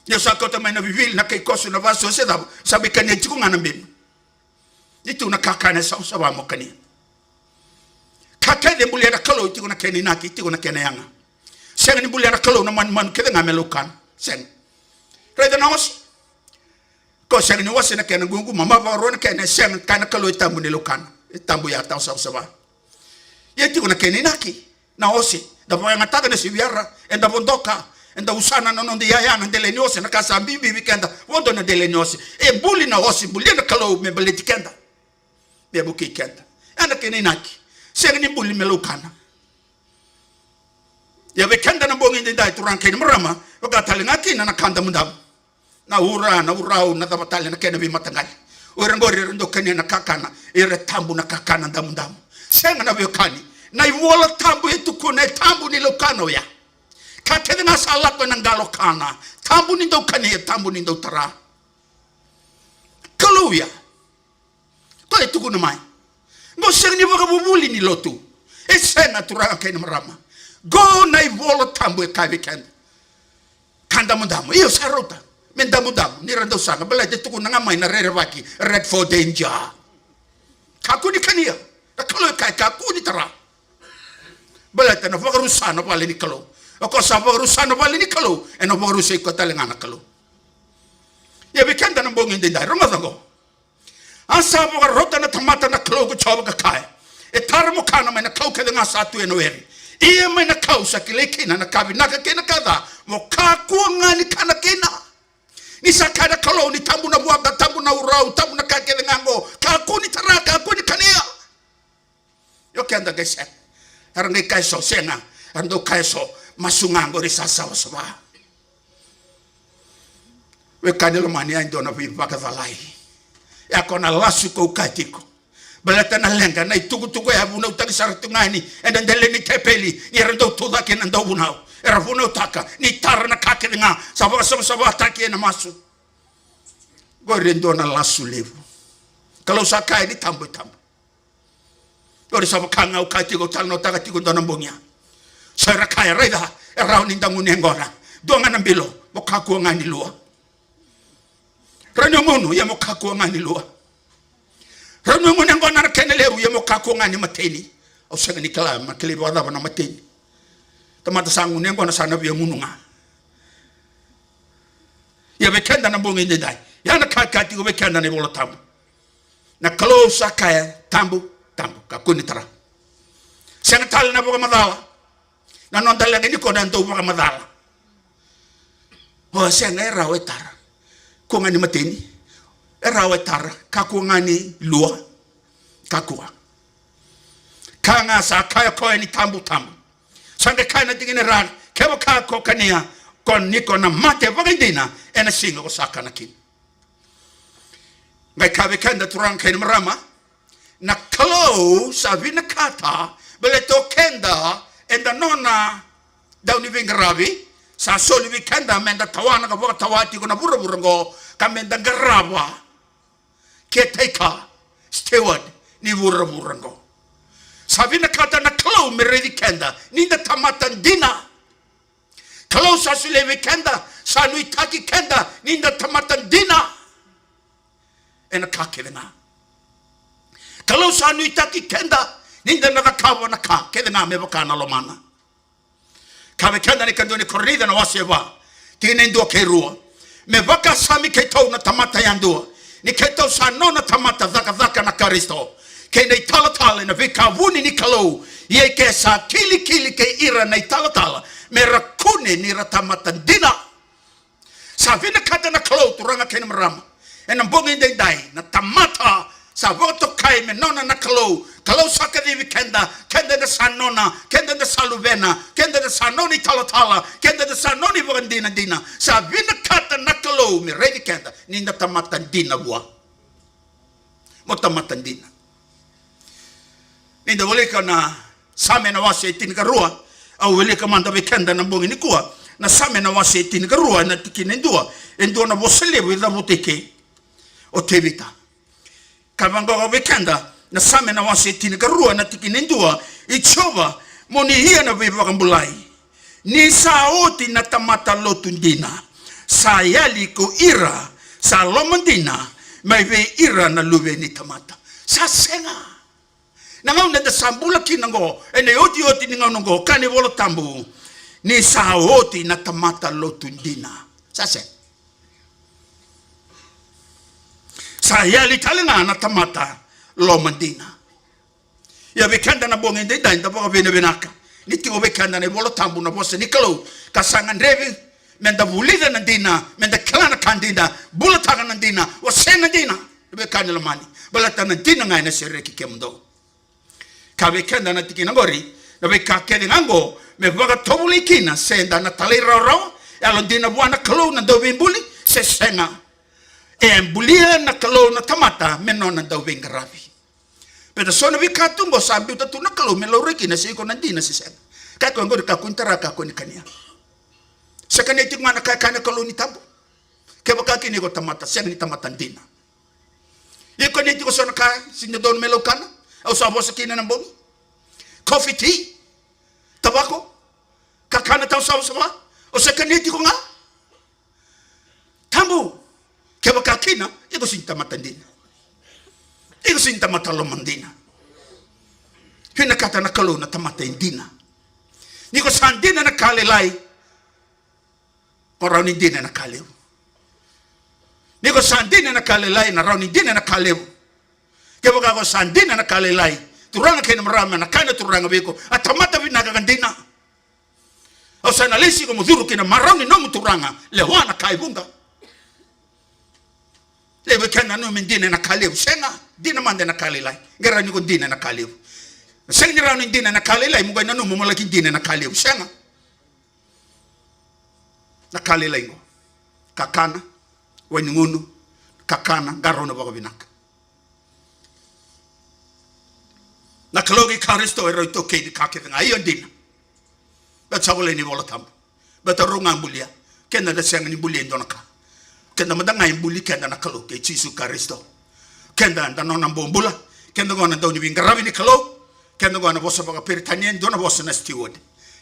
Ni o sa kauta mai na vivili, na kai koso, na vasua se cava, sa mai kania tiko ga na benu. Ni tu na kakana e savasava mo kania. Ka kece e bulia na Kalou e tiko na kena inaki, e tiko na kena yaga. Sega ni bulia na Kalou na manumanu kece ga me laukana. Sega. Raica na ose. Ko sega ni ose na kena gugumavu, vakarua na kena, e sega, kaya na Kalou e tabu ni laukana. E tabu ya, tawa savasava. Ia e tiko na kena inaki. Na ose, da vakayagataka na siviyara, eda vodoka, eda usana na noda iyaya na dela ni ose, na ka sa bibi vei keda, vodo na dela ni ose. E buli na ose, bulia na Kalou me baleti keda, me vukei keda. Ya na kena inaki. Sega ni buli me laukana. Ia vei keda na bogi edaidai, turaga kei na marama, vaka tale ga kina na ka damudamu. Na ura, na urau, na cava tale na kena veimataqali. O ira qori era dau kania na kakana, era tabu na kakana damudamu. Sega na veiwekani. Na iVola Tabu e tukuna e tabu ni laukana oya. Ka kece ga sa lako ena qalo kana, tabu ni dau kania, tabu ni dau tara. Kalou ya. Koya e tukuna mai. Qo sega ni vakavuvuli ni lotu. E sega, turaga kei na marama. Qo na iVola Tabu e kaya vei keda. Ka damudamu. Io, sa rauta me damudamu. Ni ra dau saga, baleta e tukuna ga mai na rerevaki, red for danger. Kakua ni kania. Na Kalou e kaya kakua ni tara. Baleta na vakarusa na vale ni Kalou. O koya sa vakarusa na vale ni Kalou, ena vakarusai koya tale ga na Kalou. Ia vei keda na bogi edaidai, rogoca qo. A sa vakarota na tamata na Kalou ko Jiova ka kaya, e tara mo kana mai na kau kece ga sa tu ena were. Ia mai na kau sa kilai kina na ka vinaka kei na ka ca, mo kakua ga ni kana kina. Ni sa kaya na Kalou ni tabu na vuaka, tabu na urau, tabu na ka kece ga qo, kakua ni tara, kakua ni kania. Io, keda qai sega. Era qai kaya eso, sega. Era dau kaya eso, masu ga qori sa savasava. Wekaqu lomani, ya e dua na veivakacalai. Ya ko na lasu kau kaya tiko. Baleta na leqa, na itukutuku ya vunautaki sara tu ga yani ena dela ni tepeli, ni era dau tucake na dauvunau. Era vunautaka ni tara na ka kece ga sa vakasavasavataki ena masu. Qori e dua na lasu levu. Kalou sa kaya ni tabu, e tabu. Qori sa vaka ga au kaya tiko, au talanoataka tiko dua na bogi ya. So era kaya, raica, e rawa ni da gunu yaqona. Dua ga na bilo, mo kakua ga ni lua. Rawa ni o gunu, ia mo kakua ga ni lua. Rawa ni o gunu yaqona na kena levu, ia mo kakua ga ni mateni. Au sega ni kila, me kilai vakacava na mateni. Tamata sa gunu yaqona sa na via gunu ga. Ia vei keda na bogi edaidai, ya na ka e kaya tiko vei keda na iVola Tabu. Na Kalou sa kaya, tabu, tabu, kakua ni tara. Sega tale na vakamacala. Na noda leqa nikua na dau vakamacala. O, sega, e rawa, e tara. Kua ga ni mateni. E rawa e tara, kakua ga ni lua. Kakua. Ka ga sa kaya koya ni tabu, tabu. Sa qai kaya na tikina e ra, kevaka ko kania, ko ni ko na mate vakaidina ena siga ko sa kana kina. Qai kaya vei keda turaga kei na marama, na Kalou sa vinakata, baleta o keda, eda nona dau ni veiqaravi, sa soli vei keda meda tawana ka vakatawa tiko na vuravura oqo, ka meda qarava, caretaker, steward ni vuravura oqo. Sa vinakata na Kalou me raici keda ni da tamata dina. Kalou sa solia vei keda, sa nuitaki keda ni da tamata dina ena ka kece ga. Kalou sa nuitaki keda ni da na cakava na ka kece ga me vaka na lomana. Kaya vei keda na ikadua ni Korinica na wase e va, tikina e dua kei rua. Me vakasami keitou na tamata yadua, ni keitou sa nona tamata cakacaka na Karisito, kei na italatala ena veika vuni ni Kalou. Ia ke sa kilikili kei ira na italatala, me ra kune ni ra tamata dina. Sa vinakata na Kalou, turaga kei na marama, ena bogi edaidai, na tamata sa vakatokai me nona na Kalou. Kalou sa kacivi keda, keda eda sa nona, keda eda sa luvena, keda eda sa nona italatala, keda eda sa nona ivakadinadina. Sa vinakata na Kalou me raici keda ni da tamata dina vua. Mo tamata dina. Ni da wilika na Same na wase e tinikarua, au wilika mada vei keda na bogi nikua. Na Same na wase e tinikarua, na tikina e dua, e dua na vosa levu e cavuta eke o Tevita. Ka vaqo vei keda na Same na wase e tinikarua, na tikina e dua, i Jiova, mo ni ia na veivakabulai. Ni sa oti na tamata lotu dina, sa yali ko ira sa lomadina mai vei ira na luve ni tamata. Sa sega. Na gauna eda sa bula kina oqo, ena iotioti ni gauna oqo, kaya na iVola Tabu, ni sa oti na tamata lotu dina. Sa sega. Sa yali tale ga na tamata lomadina. Ia vei keda na bogi edaidai, da vakavinavinaka ni tiko vei keda na iVola Tabu, na vosa ni Kalou, ka sa gadrevi meda vulica na dina, meda kila na ka dina, bulataka na dina, wasea na dina. Na veika ni lomani, baleta na dina ga ena sereki kemudou. Kaya vei keda na tikina oqori, na veika kece ga oqo me vakatovolei kina, se da na talairawarawa, yalodina vua na Kalou na dauveibuli, se sega. E bulia na Kalou na tamata me nona dauveiqaravi. Baleta so na veika tu oqo sa biuta tu na Kalou me laurai kina se iko na dina se sega. Kaya koya oqori, kakua ni tara, kakua ni kania. Se kania tiko ga na ka e kaya na Kalou ni tabu. Kevaka kina iko tamata, sega ni tamata dina. Iko kania tiko so na ka, sega ni dodonu me laukana, au sa vosa kina na bogi. Coffee, tea, tavako, kakana tau savasava, o se kania tiko ga. Tabu, kevaka kina, iko sega ni tamata dina. Iko sega ni tamata lomadina. Vinakata na Kalou na tamata e dina. Ni ko sa dina ena ka lailai, ko rawa ni dina ena ka levu. Ni ko sa dina ena ka lailai, na rawa ni dina ena ka levu. Kevaka ko sa dina ena ka lailai, turaga kei na marama, na kaya na Turaga vei iko, a tamata vinaka ka dina. Au sa na lesi iko mo curu ki na marau ni nomu turaga, lewa na ka e vuqa. Levu vei keda nanuma me dina ena ka levu, sega, dina mada ena ka lailai. Qai rawa ni ko dina ena ka levu. Sega ni rawa ni dina ena ka lailai, mo qai nanuma mo laki dina ena ka levu, sega. Na ka lailai qo. Kakana, wai ni gunu, kakana, qarauna vakavinaka. Na Kalou kei Karisito e rau iTaukei ni ka kece ga, io dina. Baleta sa volai ni iVola Tabu. Baleta rau ga bulia. Keda da sega ni bulia e dua na ka. Keda mada ga e buli keda na Kalou kei Jisu Karisito. Keda da nona bobula. Keda qo na dau ni veiqaravi ni Kalou. Keda qo na vosa vakaperitania e dua na vosa na steward.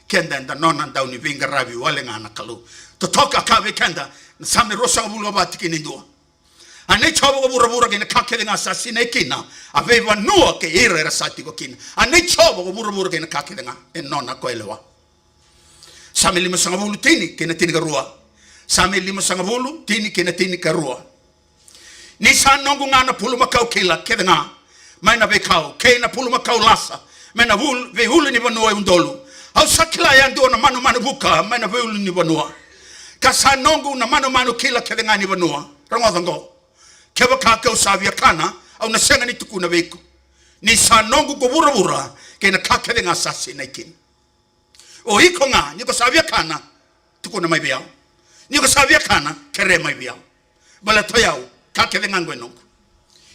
Keda da nona dau ni veiqaravi wale ga na Kalou. Totoka ka vei keda na Same ruasagavulu ka va tikina e dua. A nei Jiova ko vuravura kei na ka kece ga sa sinai kina, a veivanua kei ira era sa tiko kina. A nei Jiova ko vuravura kei na ka kece ga, e nona ko e lewa. Same limasagavulu tini kei na tinikarua. Same limasagavulu tini kei na tinikarua. Ni sa noqu ga na pulumakau kila kece ga mai na veikau, kei na pulumakau lasa mai na vul-, veiulunivanua e udolu. Au sa kila yadua na manumanu vuka mai na veiulunivanua. Ka sa noqu na manumanu kila kece ga ni vanua. Rogoca oqo. Kevaka keu sa via kana, au na sega ni tukuna vei iko. Ni sa noqu ko vuravura, kei na ka kece ga sa sinai kina. O iko ga, ni ko sa via kana, tukuna mai vei au. Ni ko sa via kana, kerea mai vei au. Baleta o yau, ka kece ga qo e noqu.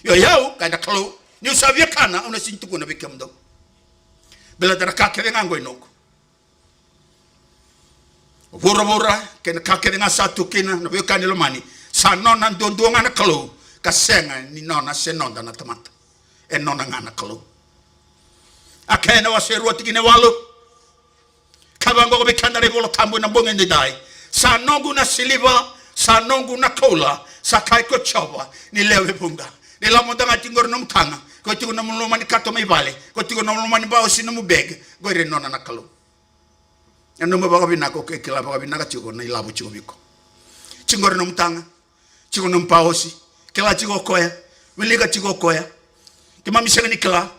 Io, o yau, kaya na Kalou, niu sa via kana, au na sega ni tukuna vei kemudou. Baleta na ka kece ga qo e noqu. Vuravura, kei na ka kece ga sa tu kina, na veiwekani lomani. Sa nona duadua ga na Kalou, ka sega ni nona se noda na tamata. E nona ga na Kalou. A kaya na wase rua tikina e walu. Ka vaqo vei keda na iVola Tabu ena bogi edaidai. Sa noqu na siliva, sa noqu na koula, sa kaya ko Jiova, ni lewe vuqa. Ni lako mada ga tiko qori nomu taga, ko tiko nomu loma ni kato mai vale, ko tiko nomu loma ni baosi nomu bag, qori e nona na Kalou. E nomu vakavinaka, o ke kila vakavinaka tiko na ilavo tiko vei iko. Tiko qori nomu taga, tiko nomu paosi, kila tiko o koya, wilika tiko o koya. Keimami sega ni kila,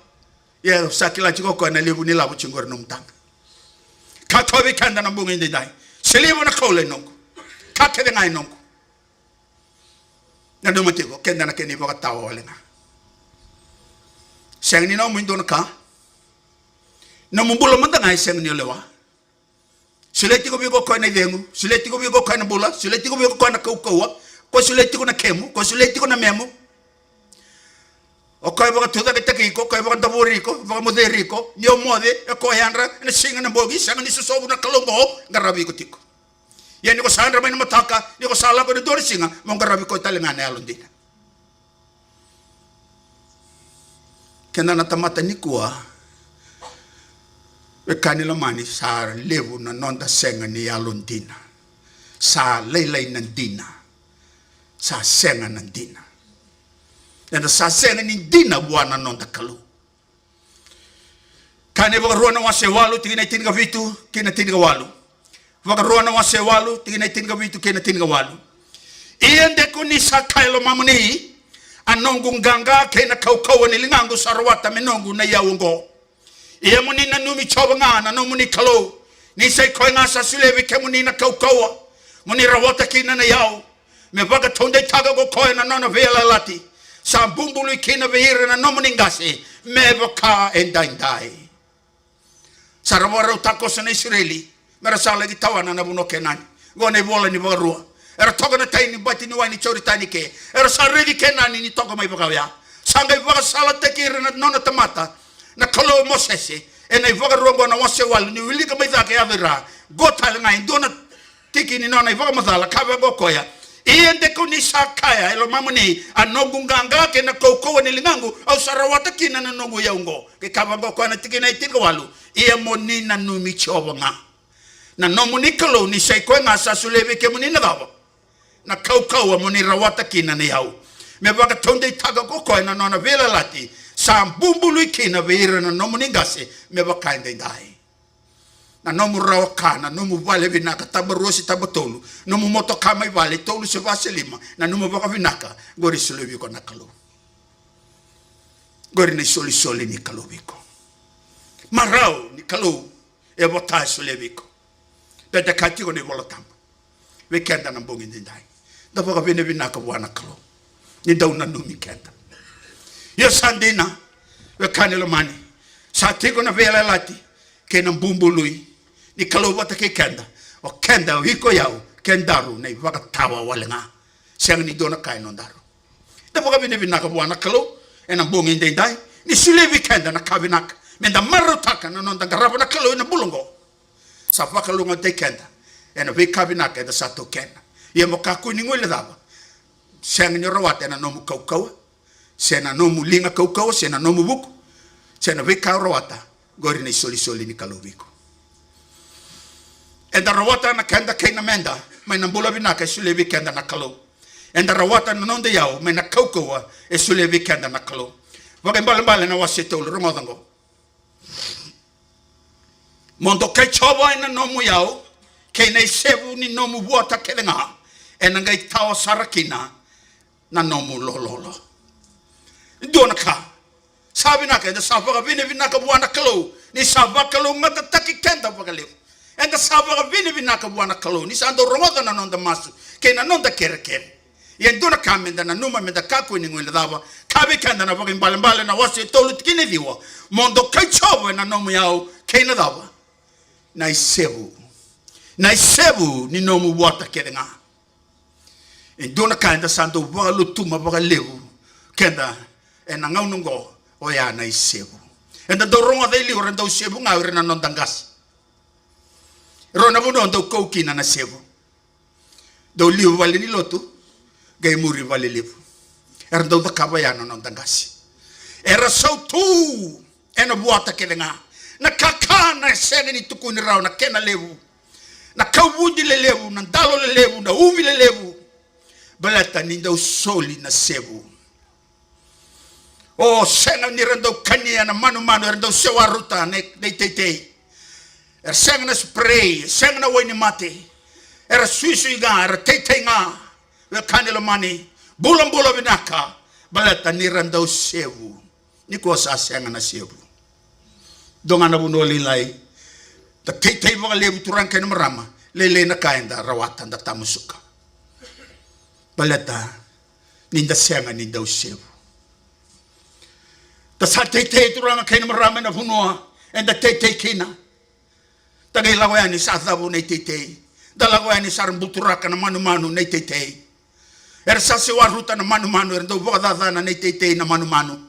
ia sa kila tiko o koya na levu ni lavo tiko qori nomu taga. Ka toka vei keda na bogi edaidai. Siliva, na koula e noqu. Ka kece ga e noqu. Nanuma tiko, keda na kena ivakatawa wale ga. Sega ni nomu e dua na ka. Nomu bula mada ga e sega ni o lewa. Solia tiko vei iko o koya na icegu, solia tiko vei iko o koya na bula, solia tiko vei iko o koya na kaukauwa, ko solia tiko na kemu, ko solia tiko na memu. O koya vakatucaketaki iko, o koya vakadavori iko, vakamoceri iko, ni o moce, e koya yadra, ena siga, na bogi, sega ni sosovu na Kalou qo, qaravi iko tiko. Ia ni ko sa yadra mai na mataka, ni ko sa lako ena dua na siga, mo qaravi koya tale ga na yalodina. Keda na tamata nikua, wekani lomani, sa levu na noda sega ni yalodina. Sa lailai na dina. Sa sega na dina. Eda sa sega ni dina vua na noda Kalou. Kaya na iVakarua na wase walu, tikina e tinikavitu kei na tinikawalu. Vakarua na wase walu, tikina e tinikavitu kei na tinikawalu. Ia de ko ni sa kaya e lomamuni, a noqu qaqa kei na kaukauwa ni ligaqu sa rawata me noqu na iyau oqo. Ia mo ni nanumi Jiova ga na nomuni Kalou, ni sa i koya ga sa solia vei kemuni na kaukauwa mo ni rawata kina na iyau, me vakataudeitaka ko koya na nona veiyalayalati sa bubului kina vei ira na nomuni qase me vaka edaidai. Sa ra vakarautaka koso na Isireli me ra sa laki tawana na vanua o Kenani. Qo na ivola ni Vakarua. Era toka na tai ni bati ni wai ni Joritani ke era sa raici Kenani ni toka mai vakaoya. Sa qai vakasalataki ira na nona tamata na Kalou o Mosese ena iVakarua qo na wase walu, ni wilika mai cake e yaco i ra. Qo tale ga e dua na tiki ni nona ivakamacala, ka vaqo o koya. Ia de ko ni sa kaya e lomamuni, a noqu qaqa kei na kaukauwa ni ligaqu au sa rawata kina na noqu iyau oqo. Ke ka vaqo o koya na tikina e tinikawalu. Ia mo ni nanumi Jiova ga na nomuni Kalou, ni sa i koya ga sa solia vei kemuni na cava? Na kaukauwa mo ni rawata kina na iyau, me vakataudeitaka ko koya na nona veiyalayalati sa bubului kina vei ira na nomuni qase me vaka edaidai. Na nomu rawa ka, na nomu vale vinaka, taba rua se taba tolu, nomu motoka mai vale tolu se va se lima, nanuma vakavinaka, qori e solia vei iko na Kalou. Qori na isolisoli ni Kalou vei iko. Marau ni Kalou e vota, e solia vei iko. Baleta e kaya tiko na iVola Tabu vei keda na bogi edaidai, da vakavinavinaka vua na Kalou ni dau nanumi keda. Io, sa dina, wekani lomani, sa tiko na veiyalayalati kei na bubului ni Kalou vata kei keda. O keda, o iko, o yau, kedaru na ivakatawa wale ga. Sega ni dua na ka e nodaru. Da vakavinavinaka vua na Kalou ena bogi edaidai ni solia vei keda na ka vinaka me da marautaka na noda qarava na Kalou ena bula oqo. Sa vakalougatataki keda ena veika vinaka eda sa taukena. Ia mo kakua ni guilecava. Sega ni o rawata ena nomu kaukauwa, se na nomu liga kaukauwa, se na nomu vuku, se na veika o rawata. Qori na isolisoli ni Kalou vei iko. Eda rawata na keda kei na meda mai na bula vinaka e solia vei keda na Kalou. Eda rawata na noda iyau mai na kaukauwa e solia vei keda na Kalou. Vakaibalebale na wase tolu, rogoca oqo. Mo dokai Jiova ena nomu iyau kei na isevu ni nomu vuata kece ga, ena qai tawa sara kina na nomu lololo. Dua na ka sa vinaka, eda sa vakavinavinaka vua na Kalou ni sa vakalougatataki keda vakalevu. Eda sa vakavinavinaka vua na Kalou ni sa dau rogoca na noda masu kei na noda kerekere. Ia e dua na ka meda nanuma, meda kakua ni guilecava. Kaya vei keda na Vakaibalebale na wase e tolu tikina e ciwa: Mo dokai Jiova ena nomu iyau kei na cava? Na isevu. Na isevu ni nomu vuata kece ga. E dua na ka eda sa dau vakalutuma vakalevu keda ena gauna oqo, oya na isevu. Eda dau rogoca e liu era dau sevu ga o ira na noda qase. Rua na vanua dau kau kina na sevu. Dau liu vale ni lotu, qai muri vale levu. Era dau cakava ya na noda qase. Era sautu ena vuata kece ga. Na kakana e sega ni tukuni rawa na kena levu. Na kauvudi lelevu, na dalo lelevu, na uvi lelevu. Baleta ni dau soli na sevu. O, sega ni ra dau kania na manumanu, era dau sewaruta na, na iteitei. Era sega na spray, sega na wainimate. Era suisui ga, era teitei ga. Wekaqu lomani, bulabula vinaka, baleta ni ra dau sevu. Nikua sa sega na sevu. Dua ga na vanua lailai da teitei vakalevu, turaga kei na marama, lailai na ka eda rawata, da tamusuka. Baleta ni da sega ni dau sevu. Da sa teitei, turaga kei na marama, ena vanua eda teitei kina. Da qai lako yani sa cavu na iteitei. Da lako yani sa ra buturaka na manumanu na iteitei. Era sa sewaruta na manumanu, era dau vakacacana na iteitei na manumanu.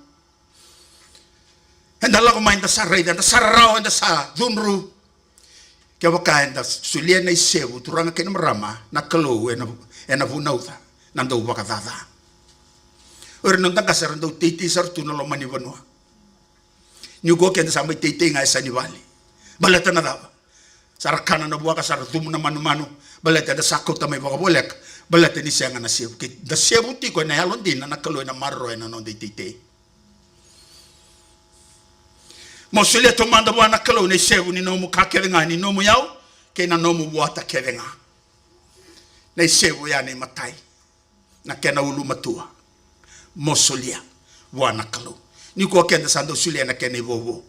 Eda lako mai, eda sa raica, eda sa rarawa, eda sa cudru. Kevaka eda solia na isevu, turaga kei na marama, na Kalou ena, ena vunauca na dau vakacaca. O ira na noda qase era dau teitei sara tu na loma ni vanua. Nikua keda sa mai teitei ga e yasa ni vale. Baleta na cava? Sa ra kana na vuaka, sa ra cumu na manumanu. Baleta eda sa kauta mai vakavoleka. Baleta ni sega na sevu. Ke da sevu tiko ena yalodina, na Kalou ena maroroya na noda iteitei. Mo solia taumada vua na Kalou na isevu ni nomu ka kece ga, ni nomu iyau kei na nomu vuata kece ga. Na isevu ya na imatai, na kena ulumatua. Mo solia vua na Kalou. Nikua keda sa dau solia na kena ivovo.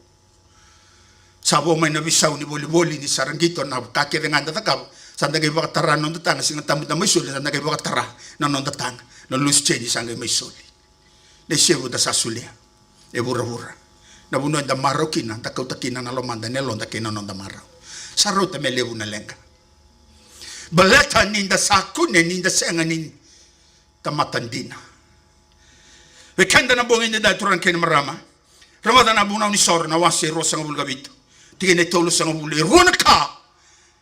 Sa vo mai na veisau ni volivoli, ni sa ra qito na ka kece ga eda cakava, sa da qai vakatara na noda taga. Siga Tabu da mai soli, sa da qai vakatara na noda taga. Na loose change sa qai mai soli. Na isevu da sa solia e vuravura. Na vanua eda marau kina, da kauta kina na lomada, na yaloda kei na noda marau. Sa rauta me levu na leqa. Baleta ni da sa kune ni da sega ni tamata dina. Vei keda na bogi nidai, turaga kei na marama, rogoca na Vunau ni Soro na wase e ruasagavulu ka vitu, tikina e tolusagavulu. E rua na ka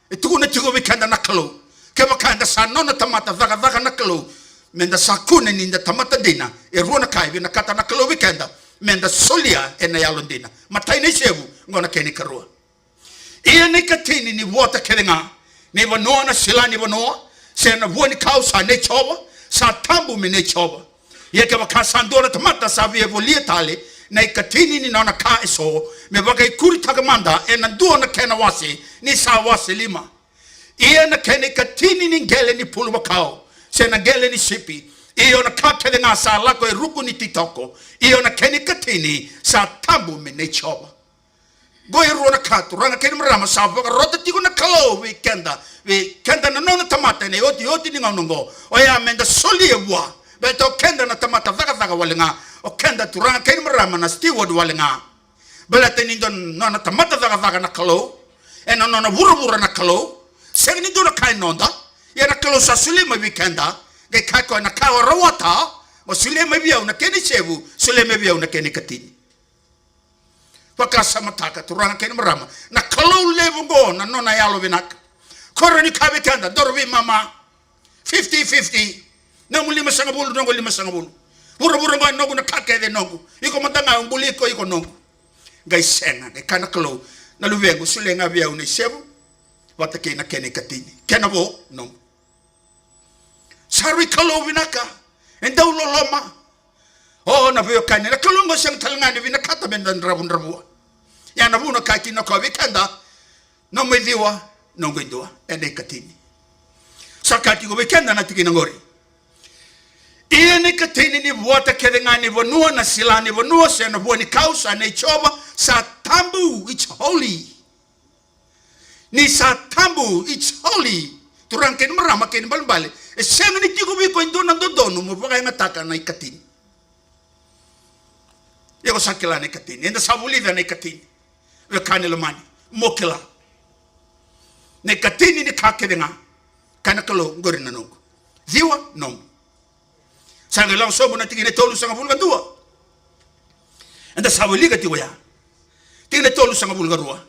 e tukuna tiko vei keda na Kalou. Kevaka eda sa nona tamata cakacaka na Kalou, meda sa kune ni da tamata dina, e rua na ka e vinakata na Kalou vei keda meda solia ena yalodina. Matai na isevu, oqo na kena ikarua. Ia na ikatini ni vuata kece ga, na ivanua, na sila ni vanua, se na vua ni kau, sa nei Jiova, sa tabu me nei Jiova. Ia kevaka sa dua na tamata sa via volia tale na ikatini ni nona ka eso, me vakaikuritaka mada ena dua na kena wase, ni sa wase lima. Ia na kena ikatini ni qele ni puluvakau, se na qele ni sipi, io na ka kece ga sa lako e ruku ni titoko, io na kena ikatini, sa tabu me nei Jiova. Qo e rua na ka, turaga kei na marama, sa vakarota tiko na Kalou vei keda, vei keda na nona tamata ena iotioti ni gauna oqo. Oya meda solia vua. Baleta o keda na tamata cakacaka wale ga. O keda, turaga kei na marama, na steward wale ga. Baleta ni dua na nona tamata cakacaka na Kalou, ena nona vuravura na Kalou. Sega ni dua na ka e noda. Ia na Kalou sa solia mai vei keda. Qai kaya o koya, na ka o rawata, mo solia mai vei au na kena isevu, solia mai vei au na kena ikatini. Vakasamataka, turaga kei na marama, na Kalou levu oqo, na nona yalo vinaka. Ko rawa ni kaya vei keda, daru veimama. Fifty fifty. Nomu limasagavulu, noqu limasagavulu. Vuravura oqo e noqu, na ka kece e noqu. Iko mada ga au buli iko, iko noqu. Qai sega, qai kaya na Kalou, na luvequ, solia ga vei au na isevu vata kei na kena ikatini. Kena vo, nomu. Sa rui Kalou vinaka, e dau loloma. O, na veiwekani, na Kalou oqo sega tale ga ni vinakata meda dravudravua. Ia na vuna kaya kina o koya vei keda, nomu e ciwa, noqu e dua, ena ikatini. Sa kaya tiko vei keda na tikina oqori. Ia na ikatini ni vuata kece ga ni vanua, na sila ni vanua, se na vua ni kau, sa nei Jiova, sa tabu, it's holy. Ni sa tabu, it's holy. Turaga kei na marama kei na ibalebale, e sega ni tiko vei iko e dua na dodonu mo vakayagataka na ikatini. Ia ko sa kila na ikatini, eda sa vulica na ikatini. Wekaqu lomani, mo kila, na ikatini ni ka kece ga, kaya na Kalou, qori na noqu. Ciwa, nomu. Sa qai lako sobu na tikina e tolusagavulu ka dua. Eda sa wilika tiko ya. Tikina e tolusagavulu ka rua.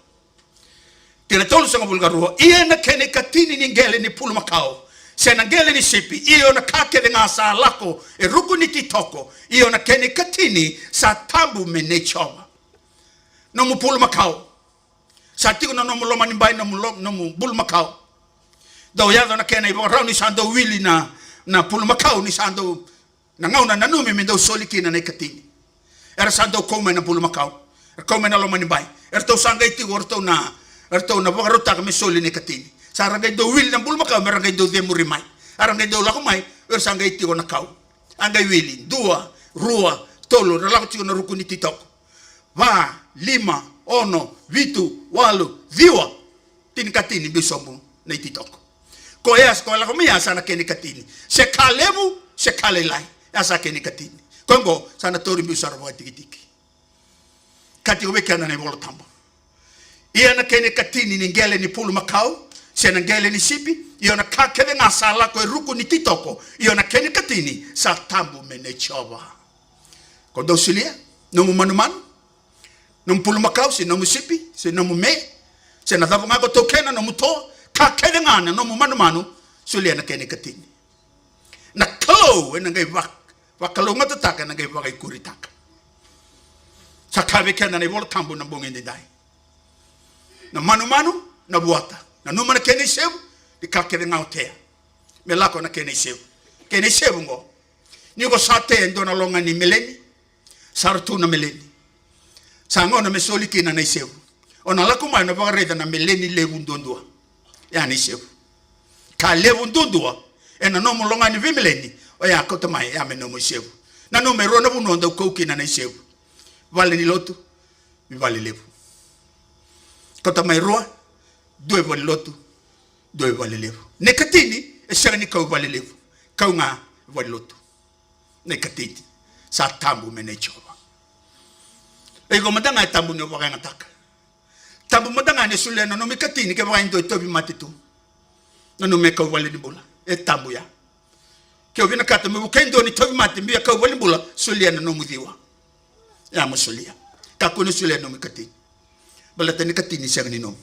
Tikina e tolusagavulu ka rua. Ia na kena ikatini ni qele ni pulumakau, se na qele ni sipi, io na ka kece ga sa lako e ruku ni titoko, io na kena ikatini sa tabu me nei Jiova. Nomu pulumakau. Sa tiko na nomu lomanibai, nomu lo-, nomu bulumakau. Dau yaco na kena ivakarau ni sa dau wili na, na pulumakau, ni sa dau, na gauna nanumi me dau soli kina na ikatini. Era sa dau kau mai na bulumakau, era kau mai na lomanibai. Eratou sa qai tiko, eratou na, eratou na vakarautaka me soli na ikatini. Sa ra qai dau wili na bulumakau me ra qai dau cemuri mai. A ra qai dau lako mai, era sa qai tiko na kau. A qai wili, dua, rua, tolu, ra lako tiko na ruku ni titoko. Va, lima, ono, vitu, walu, ciwa. Tini katini biu sobu na ititoko. Ko ya, ko lako mai ya sa na kena ikatini. Se ka levu, se ka lailai. Ya sa kena ikatini. Ko qo, sa na tauri biu sara vakatikitiki. Ka tiko vei keda na iVola Tabu. Ia na kena ikatini ni qele ni pulumakau, se na qele ni sipi, io na ka kece ga sa lako e ruku ni titoko, io na kena ikatini, sa tabu me nei Jiova. Ko dau solia nomu manumanu, nomu pulumakau, se nomu sipi, se nomu me, se na cava ga ko taukena, nomu toa, ka kece ga na nomu manumanu, solia na kena ikatini. Na Kalou ena qai vak-, vakalougatataka, ena qai vakaikuritaka. Sa kaya vei keda na iVola Tabu na bogi edaidai. Na manumanu, na vuata. Nanuma na kena isevu, ni ka kece ga o tea. Me lako na kena isevu. Kena isevu qo. Ni ko sa tea e dua na loga ni meleni, sara tu na meleni. Sa gauna me soli kina na isevu. O na lako mai o na vakaraica na meleni levu duadua. Ya na isevu. Ka levu duadua ena nomu loga ni veimeleni, oya kauta mai, ya me nomu isevu. Nanuma e rua na vanua dau kau kina na isevu. Vale ni lotu, vale levu. Kauta mai rua, dua i vale lotu, dua i vale levu. Na ikatini e sega ni kau i vale levu, kau ga i vale lotu. Na ikatini sa tabu me nei Jiova. Iko mada ga e tabu ni o vakayagataka. Tabu mada ga ni solia na nomu ikatini kevaka e dua e tauvimate tu. Nanuma e kau i vale ni bula. E tabu ya. Ke o vinakata me vukei dua ni tauvimate, bia kau i vale ni bula, solia na nomu ciwa. Ya mo solia. Kakua ni solia na nomu ikatini. Baleta na ikatini sega ni nomu.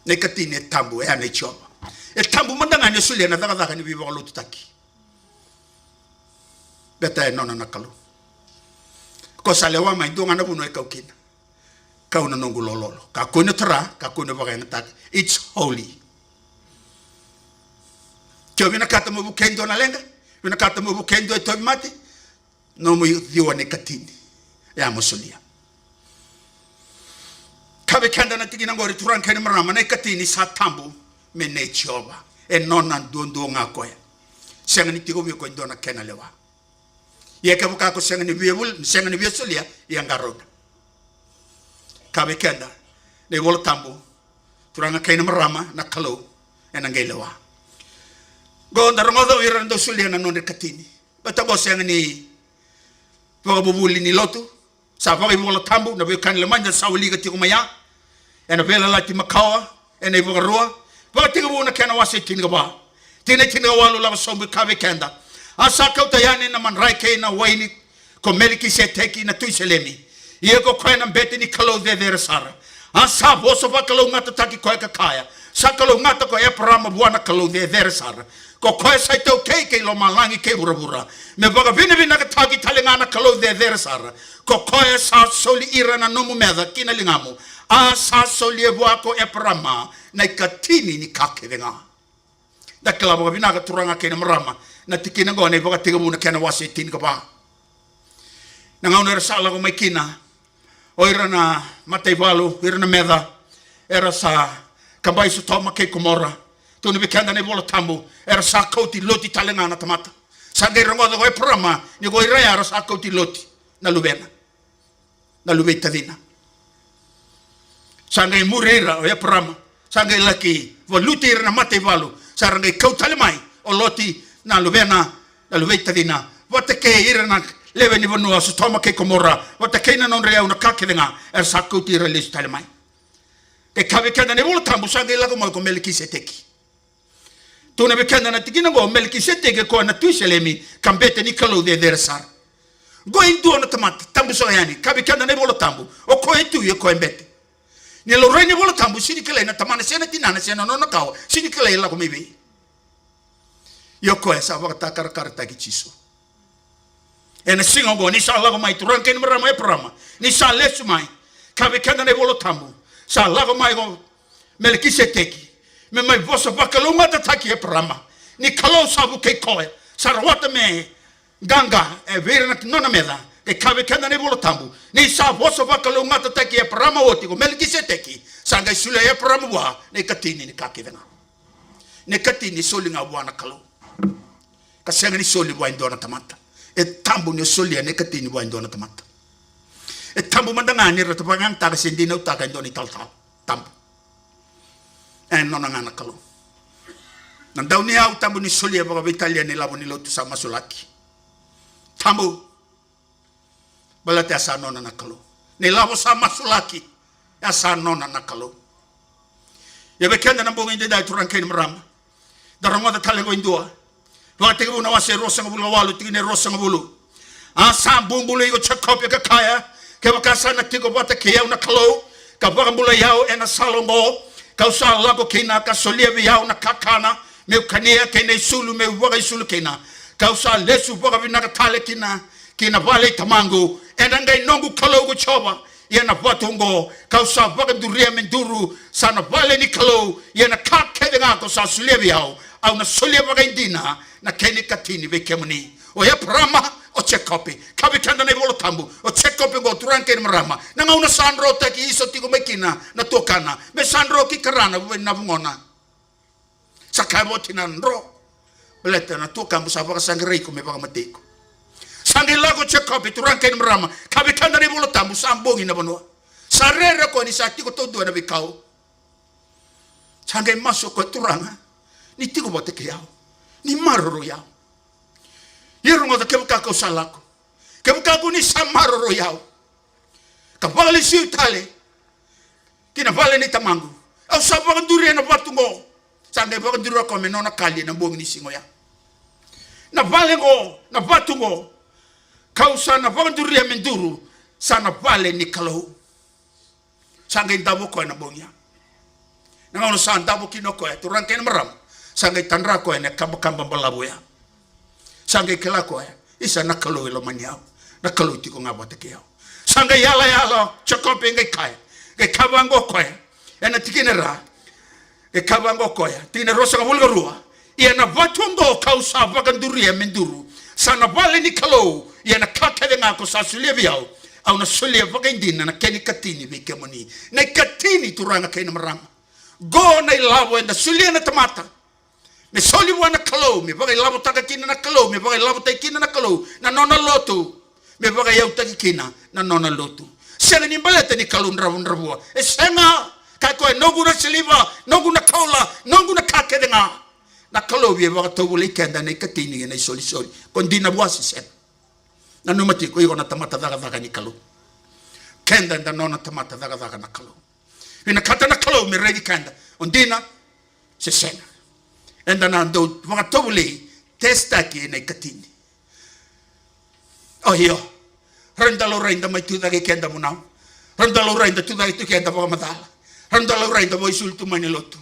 Na ikatini e tabu, e a nei Jiova. E tabu mada ga ni solia na cakacaka ni veivakalotutaki. Baleta e nona na Kalou. Ko sa lewa mai, dua ga na vanua e kau kina. Kau na noqu lololo. Kakua ni tara, kakua ni vakayagataka. It's holy. Ke o vinakata mo vukei dua na leqa, vinakata mo vukei dua e tauvimate, nomu ciwa na ikatini. Ya mo solia. Ka vei keda na tikina qori, turaga kei na marama, na ikatini sa tabu me nei Jiova. E nona duadua ga o koya. Sega ni tiko vei iko e dua na kena lewa. Ia kevaka ko sega ni via vul-, sega ni via solia, ia qarauna. Ka vei keda na iVola Tabu, turaga kei na marama, na Kalou ena qai lewa. Qo da rogoca o ira na dau solia na nodra ikatini. Baleta qo sega ni vakavuvuli ni lotu. Sa vakaivolatabu na veiwekani lomani da sa wilika tiko mai ya. Ena Veiyalayalati Makawa, ena iVakarua, Vakatekivu na kena wase tinikava, tikina e tinikawalu lako sobu, e kaya vei keda: A sa kauta yani na madrai kei na waini ko Melikiseteki na tui Selemi, ia ko koya na bete ni Kalou cecere sara. A sa vosa vakalougatataki koya ka kaya: Sa kalougata ko Eparaama vua na Kalou cecere sara, ko koya sa itaukei kei lomalagi kei vuravura, me vakavinavinakataki tale ga na Kalou cecere sara, ko koya sa soli ira na nomu meca ki na ligamu. A sa solia vua ko Eparaama na ikatini ni ka kece ga. Da kila vakavinaka, turaga kei na marama, na tikina oqo na iVakatekivu na kena wase tinikava. Na gauna era sa lako mai kina o ira na mataivalu, ira na meca, era sa kabai Sotoma kei Komora. Tukuna vei keda na iVola Tabu, era sa kauti Loti tale ga na tamata. Sa qai rogoca ko Eparaama ni ko ira ya era sa kauti Loti, na luvena, na luve i tacina. Sa qai muri ira o Eparaama, sa qai laki valuti ira na mataivalu, Sa ra qai kau tale mai o Loti, na luvena, na luvei tacina, vata kei ira na lewe ni vanua o Sotoma kei Komora, vata kei na nodra iyau na ka kece ga, era sa kauti ira lesu tale mai. Qai kaya vei keda na iVola Tabu, sa qai lako mai ko Melikiseteki. Tukuna vei keda na tikina oqo, o Melikiseteki e koya na tui Selemi, ka bete ni Kalou cecere sara. Oqo e dua na tamata tabu saka yani, kaya vei keda na iVola Tabu, o koya e tui, o koya e bete. Ni laurai na iVola Tabu, sega ni kilai na tamana se na tinana se na nona kawa, sega ni kilai e lako mai vei. Ia o koya sa vakatakarakarataki Jisu. Ena siga oqo ni sa lako mai turaga kei na marama o Eparama, ni sa lesu mai, kaya vei keda na iVola Tabu, sa lako mai ko Melikiseteki me mai vosa vakalougatataki Eparama, ni Kalou sa vukei koya, sa rawata me qaqa e vei ira na nona meca. Qai kaya vei keda na iVola Tabu, ni sa vosa vakalougatataki Eparama oti ko Melikiseteki, sa qai solia Eparama vua na ikatini ni ka kece ga. Na ikatini e soli ga vua na Kalou, ka sega ni soli vua e dua na tamata. E tabu ni o solia na ikatini vua e dua na tamata. E tabu mada ga ni ra vakayagataka se dinautaka e dua na italatala. Tabu. E nona ga na Kalou. Na dauniyau tabu ni solia vakaveitalia na ilavo ni lotu sa masulaki. Tabu. Baleta e sa nona na Kalou. Na ilavo sa masulaki, e sa nona na Kalou. Ia vei keda na bogi edaidai, turaga kei na marama, da rogoca tale oqo e dua. Vakatekivu na wase e ruasagavulu ka walu, tikina e ruasagavulu. A sa bubului ko Jekope ka kaya, kevaka sa na tiko vata kei au na Kalou, ka vakabulai au ena sala oqo, kau sa lako kina ka solia vei au na kakana me'u kania kei na isulu me'u vakaisulu kina, kau sa lesu vakavinaka tale kina ki na vale i tamaqu, ena qai noqu Kalou ko Jiova. Ia na vatu oqo kau sa vakaduria me duru sa na vale ni Kalou. Ia na ka kece ga kau sa solia vei au, au na solia vakaidina na kena ikatini vei kemuni. O Eparama, o Jekope. Kaya vei keda na iVola Tabu, o Jekope oqo, turaga kei na marama, na gauna sa drotaki Iso tiko mai kina na tuakana me sa dro ki karana vei na vugona. Sa kaya vua o tinana, dro, baleta na tuakamu sa vakasaqarai iko me vakamatei iko. Sa qai lako o Jekope, turaga kei na marama, kaya vei keda na iVola Tabu, sa bogi na vanua. Sa rere o koya ni sa tiko taudua ena veikau. Sa qai masu o koya, Turaga, ni tiko vata kei au, ni maroroi au. Ia rogoca, kevaka kau sa lako, kevaka ko ni sa maroroi au ka vakalesui au tale ki na vale nei tamaqu, au sa vakaduria na vatu oqo. Sa qai vakaduria o koya me nona kali ena bogi ni siga oya. Na vale oqo, na vatu oqo kau sa na vakaduria me duru sa na vale ni Kalou. Sa qai davo o koya na bogi ya. Na gauna sa davo kina o koya, turaga kei na marama, sa qai tadra o koya ena kabakaba balavu oya. Sa qai kila o koya, isa, na Kalou e lomani au, na Kalou tiko ga vata kei au. Sa qai yalayala o Jekope, qai kaya, qai kaya vaqo o koya ena tikina e ra, qai kaya vaqo o koya, tikina e ruasagavulu ka rua. Ia na vatu oqo kau sa vakaduria me duru sa na vale ni Kalou. Ia na ka kece ga ko sa solia vei au, au na solia vakaidina na kena ikatini vei kemuni. Na ikatini, turaga kei na marama, qo na ilavo eda solia na tamata me soli vua na Kalou, me vakailavotaka kina na Kalou, me vakailavotaki kina na Kalou na nona lotu, me vakaiyautaki kina na nona lotu. Sega ni baleta ni Kalou dravudravua. E sega. Kaya o koya, noqu na siliva, noqu na koula, noqu na ka kece ga. Na Kalou via vakatovolei keda na ikatini kei na isolisoli. Ko dina vua se sega? Nanuma tiko, iko na tamata cakacaka ni Kalou. Keda eda nona tamata cakacaka na Kalou. Vinakata na Kalou me raici keda, o dina se sega. Eda na dau vakatovolei, testaki ena ikatini. O io. Rau da laurai da mai tucake keda vunau. Rau da laurai da tucake tu keda vakamacala. Rau da laurai da vakaisulu tu mai na lotu.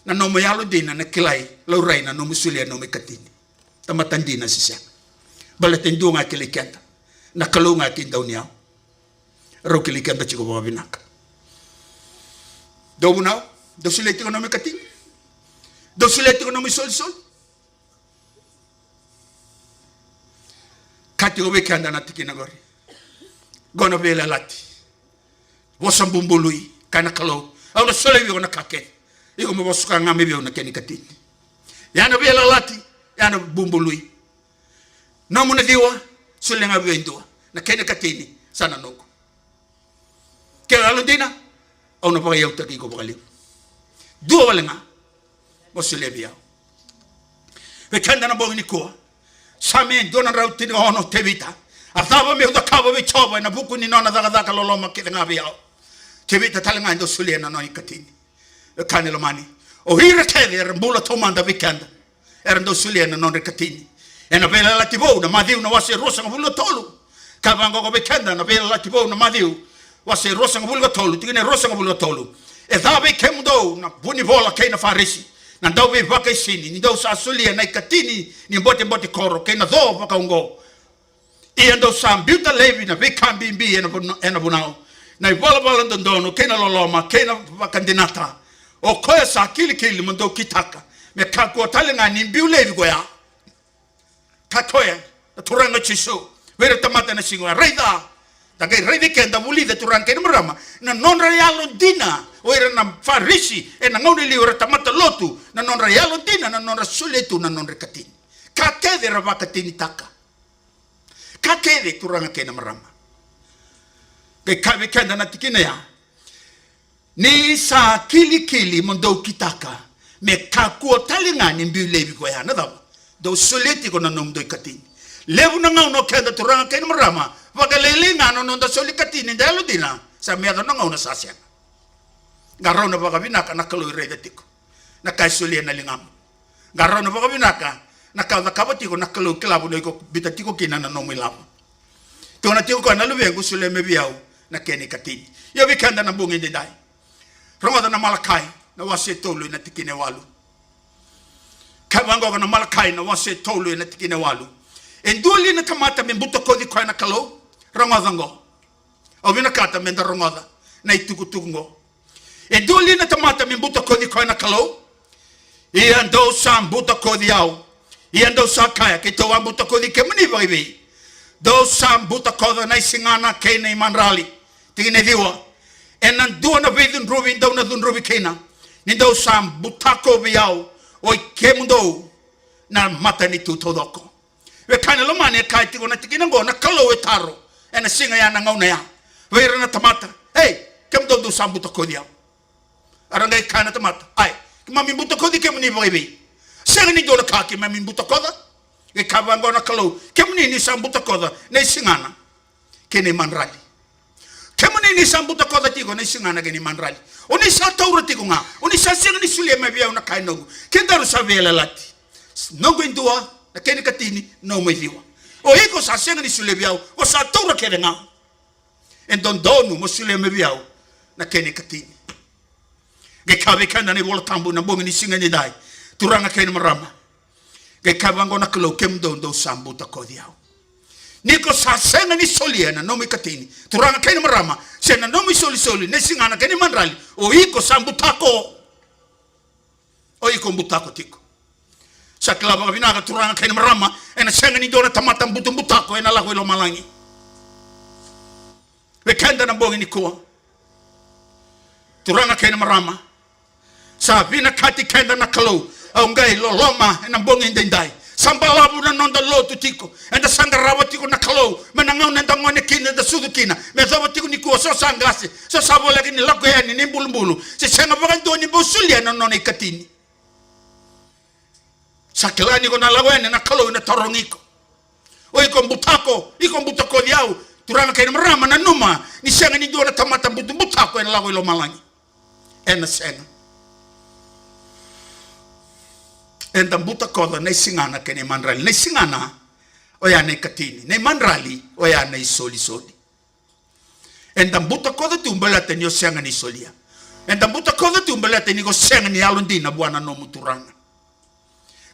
Na nomu yalodina na kilai, laurai na nomu solia na nomu ikatini. Tamata dina se sega? Baleta e dua ga kilai keda. Na Kalou ga kei dauniyau. Rau kilai keda tiko vakavinaka. Dou vunau, dou solia tiko na nomu ikatini? Dou solia tiko na nomu isolisoli? Kaya tiko vei keda na tikina qori. Qo na veiyalayalati. Vosa bubului, kaya na Kalou, au na solia vei iko na ka kece. Iko mo vosa ga mai vei au na kena ikatini. Ya na veiyalayalati, ya na bubului. Nomu na ciwa, solia ga vei au e dua. Na kena ikatini sa na noqu. Ke yalodina, au na vakaiyautaki iko vakalevu. Dua wale ga mo solia vei au. Vei keda na bogi nikua, Same e dua na drau tinikaono, Tevita: A cava meu cakava vei Jiova ena vuku ni nona cakacaka loloma kece ga vei au? Tevita tale ga e dau solia na nona ikatini. Wekaqu lomani, o ira kece era bula taumada vei keda era dau solia na nodra ikatini. Ena Veiyalayalati Vou, na Maciu na wase ruasagavulu ka tolu, ka vaqo vei keda na Veiyalayalati Vou na Maciu, wase ruasagavulu ka tolu, tikina e ruasagavulu ka tolu: E ca vei kemudou na vunivola kei na Farisi, na dauveivakaisini, ni dou sa solia na ikatini ni botebote koro kei na co vakaoqo, ia dou sa biuta laivi na veika bibi ena vuna-, ena vunau, na ivalavala dodonu kei na loloma kei na vakadinata. O koya sa kilikili mo dou kitaka, me kakua tale ga ni biu laivi koya. Ka koya na Turaga o Jisu vei ira na tamata ena siga oya. Raica, da qai raici keda, vulica, turaga kei na marama, na nodra yalodina o ira na Farisi ena gauna e liu, era tamata lotu, na nodra yalodina na nodra solia tu na nodra ikatini. Ka kece era vakatinitaka. Ka kece, turaga kei na marama. Qai kaya vei keda na tikina ya: Ni sa kilikili mo dou kitaka, me kakua tale ga ni biu laivi koya. Na cava? Dou solia tiko na nomudou ikatini. Levu na gauna o keda, turaga kei na marama, vakalailai ga na noda soli ikatini, da yalodina, sa me yaco na gauna sa sega. Qarauna vakavinaka na Kalou e raica tiko na ka e solia na ligamu. Qarauna vakavinaka na ka o cakava tiko, na Kalou kila vuna o iko biuta tiko kina na nomu ilavo. Tukuna tiko o koya: Na luvequ, solia mai vei au na kena ikatini. Ia vei keda na bogi edaidai, rogoca na Malakai na wase tolu ena tikina e walu. Kaya vaqo na Malakai na wase tolu ena tikina e walu: E dua li na tamata me butakoci koya na Kalou? Rogoca oqo. Au vinakata meda rogoca na itukutuku oqo. E dua li na tamata me butakoci koya na Kalou? Ia dou sa butakoci au. Ia dou sa kaya, keitou a butakoci kemuni vakaivei? Dou sa butakoca na isigana kei na imadrali. Tikina e ciwa: Ena dua na veicudruvi dou na cudruvi kina, ni dou sa butako vei au, oi kemudou na matanitu taucoko. Wekaqu lomani, e kaya tiko na tikina oqo, na Kalou e taro ena siga ya, na gauna ya, vei ira na tamata: Ei, kemudou dou sa butakoci au? Era qai kaya na tamata: Ai, keimami butakoci kemuni vakaivei? Sega ni dua na ka keimami butakoca. Qai kaya vaqo na Kalou: Kemuni ni sa butakoca na isigana kei na imadrali. Kemuni ni sa butakoca tiko na isigana kei na imadrali. O ni sa taura tiko ga. O ni sa sega ni solia mai vei au na ka e noqu. Kedaru sa veiyalayalati. Noqu e dua na kena ikatini, nomu e ciwa. O iko sa sega ni solia vei au, o sa taura kece ga. E dodonu mo solia mai vei au na kena ikatini. Qai kaya vei keda na iVola Tabu na bogi ni siga edaidai, turaga kei na marama, qai kaya vaqo na Kalou: Kemudou dou sa butakoci au. Ni ko sa sega ni solia na nomu ikatini, turaga kei na marama, se na nomu isolisoli, na isigana kei na imadrali, o iko sa butako. O iko butako tiko. Sa kila vakavinaka, turaga kei na marama, ena sega ni dua na tamata butabutako ena lako i lomalagi. Vei keda na bogi nikua, turaga kei na marama, sa vinakati keda na Kalou. Au qai loloma ena bogi edaidai. Sa balavu na noda lotu tiko. Eda sa qarava tiko na Kalou mai na gauna eda gone kina, eda sucu kina, me yacova tiko nikua. So sa qase, so sa voleka ni lako yani na ibulubulu, se sega vakadua ni bau solia na nona ikatini. Sa kila ni ko na lako yani, na Kalou ena tarogi iko. O iko butako, iko butakoci au, turaga kei na marama, nanuma ni sega ni dua na tamata butabutako ena lako i lomalagi. Ena sega. Eda butakoca na isigana kei na imadrali. Na isigana oya na ikatini, na imadrali oya na isolisoli. Eda butakoca tu baleta ni o sega ni solia. Eda butakoca tu baleta ni ko sega ni yalodina vua na nomu Turaga.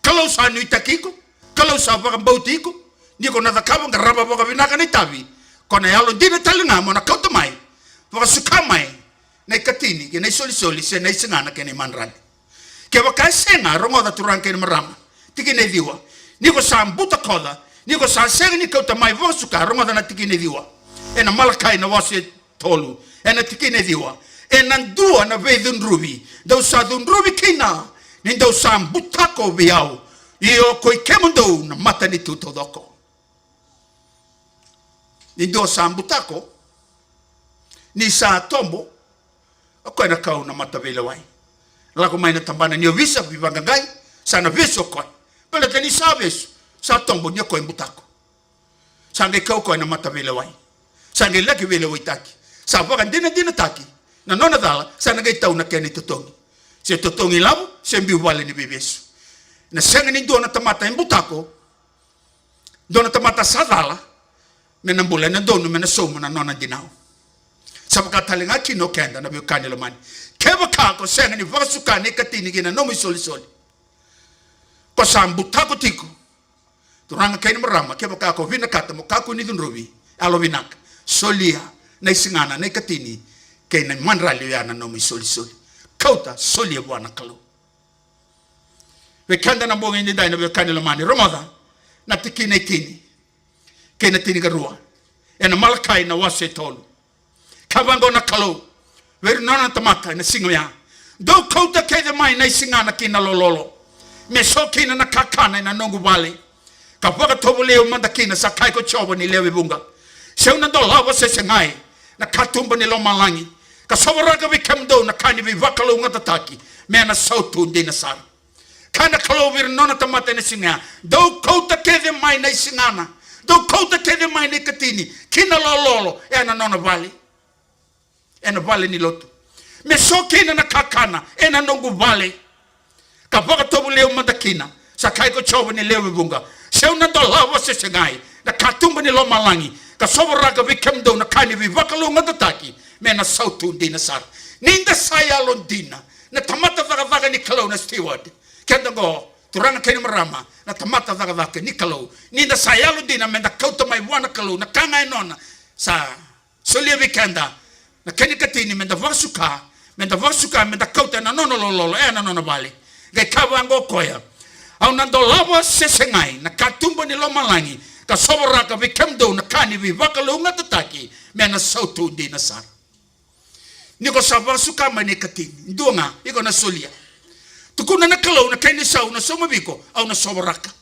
Kalou sa nuitaki iko, Kalou sa vakabauti iko, ni ko na cakava, qarava vakavinaka na itavi, ko na yalodina tale ga mo na kauta mai, vakasuka mai na ikatini kei na isolisoli, se na isigana kei na imadrali. Kevaka e sega, rogoca turaga kei na marama, tikina e ciwa. Ni ko sa butakoca, ni ko sa sega ni kauta mai vakasuka, rogoca na tikina e ciwa. Ena Malakai na wase tolu, ena tikina e ciwa. Ena dua na veicudruvi dou sa cudruvi kina, ni dou sa butako vei au, io ko i kemudou na matanitu taucoko. Ni dua sa butako, ni sa tobo, o koya na kau na mataveilewai. Lako mai na tabana ni ovisa, veivaqaqai, sa na vesu o koya. Baleta ni sa vesu, sa tobo ni o koya e butako. Sa qai kau koya na mataveilewai. Sa qai laki veilewaitaki. Sa vakadinadinataki na nona cala, sa na qai tau na kena itotogi. Se totogi ilavo, se biu vale ni veivesu. Na sega ni dua na tamata e butako, dua na tamata sa cala, me na bula, e na donu me na sauma na nona dinau. Sa vaka tale ga kina o keda na veiwekani lomani. Kevaka ko sega ni vakasuka na ikatini kei na nomu isolisoli, ko sa butako tiko. Turaga kei na marama, kevaka ko vinakata mo kakua ni cudruvi, yalovinaka, solia na isigana, na ikatini kei na madrali oya na nomu isolisoli. Kauta, solia vua na Kalou. Vei keda na bogi edaidai na veiwekani lomani, rogoca na tikina e tini kei na tinikarua e na Malakai na wase e tolu. Ka vaqo na Kalou vei ira na nona tamata e na siga oya: Dou kauta kece mai na isigana ki na lololo, me so kina na kakana e na noqu vale, ka vakatovolei au mada kina, sa kaya ko Jiova ni lewe vuqa. Se au na dolava se segai na katuba ni lomalagi, ka sovaraka vei kemudou na ka ni veivakalougatataki, me na sautu dina sara. Kaya na Kalou vei ira na nona tamata e na siga oya: Dou kauta kece mai na isigana, dou kauta kece mai na ikatini ki na lololo e na nona vale, e na vale ni lotu, me so kina na kakana e na noqu vale, ka vakatovolei au mada kina, sa kaya ko Jiova ni lewe vuqa. Se au na dolava se segai na katuba ni lomalagi, ka sovaraka vei kemudou na ka ni veivakalougatataki, me na sautu dina sara. Ni da sa yalodina, na tamata cakacaka ni Kalou, na steward, keda qo, turaga kei na marama, na tamata cakacaka ni Kalou, ni da sa yalodina me da kauta mai vua na Kalou na ka ga e nona, sa solia vei keda na kena ikatini me da vakasuka, me da vakasuka, me da kauta e na nona lololo, e na nona vale. Qai kaya vaqo o koya: Au na dolava se segai na katuba ni lomalagi, ka sovaraka vei kemudou na ka ni veivakalougatataki, me na sautu dina sara. Ni ko sa vakasuka mai na ikatini, dua ga iko na solia. Tukuna na Kalou na kena isau na sauma vei iko: Au na sovaraka.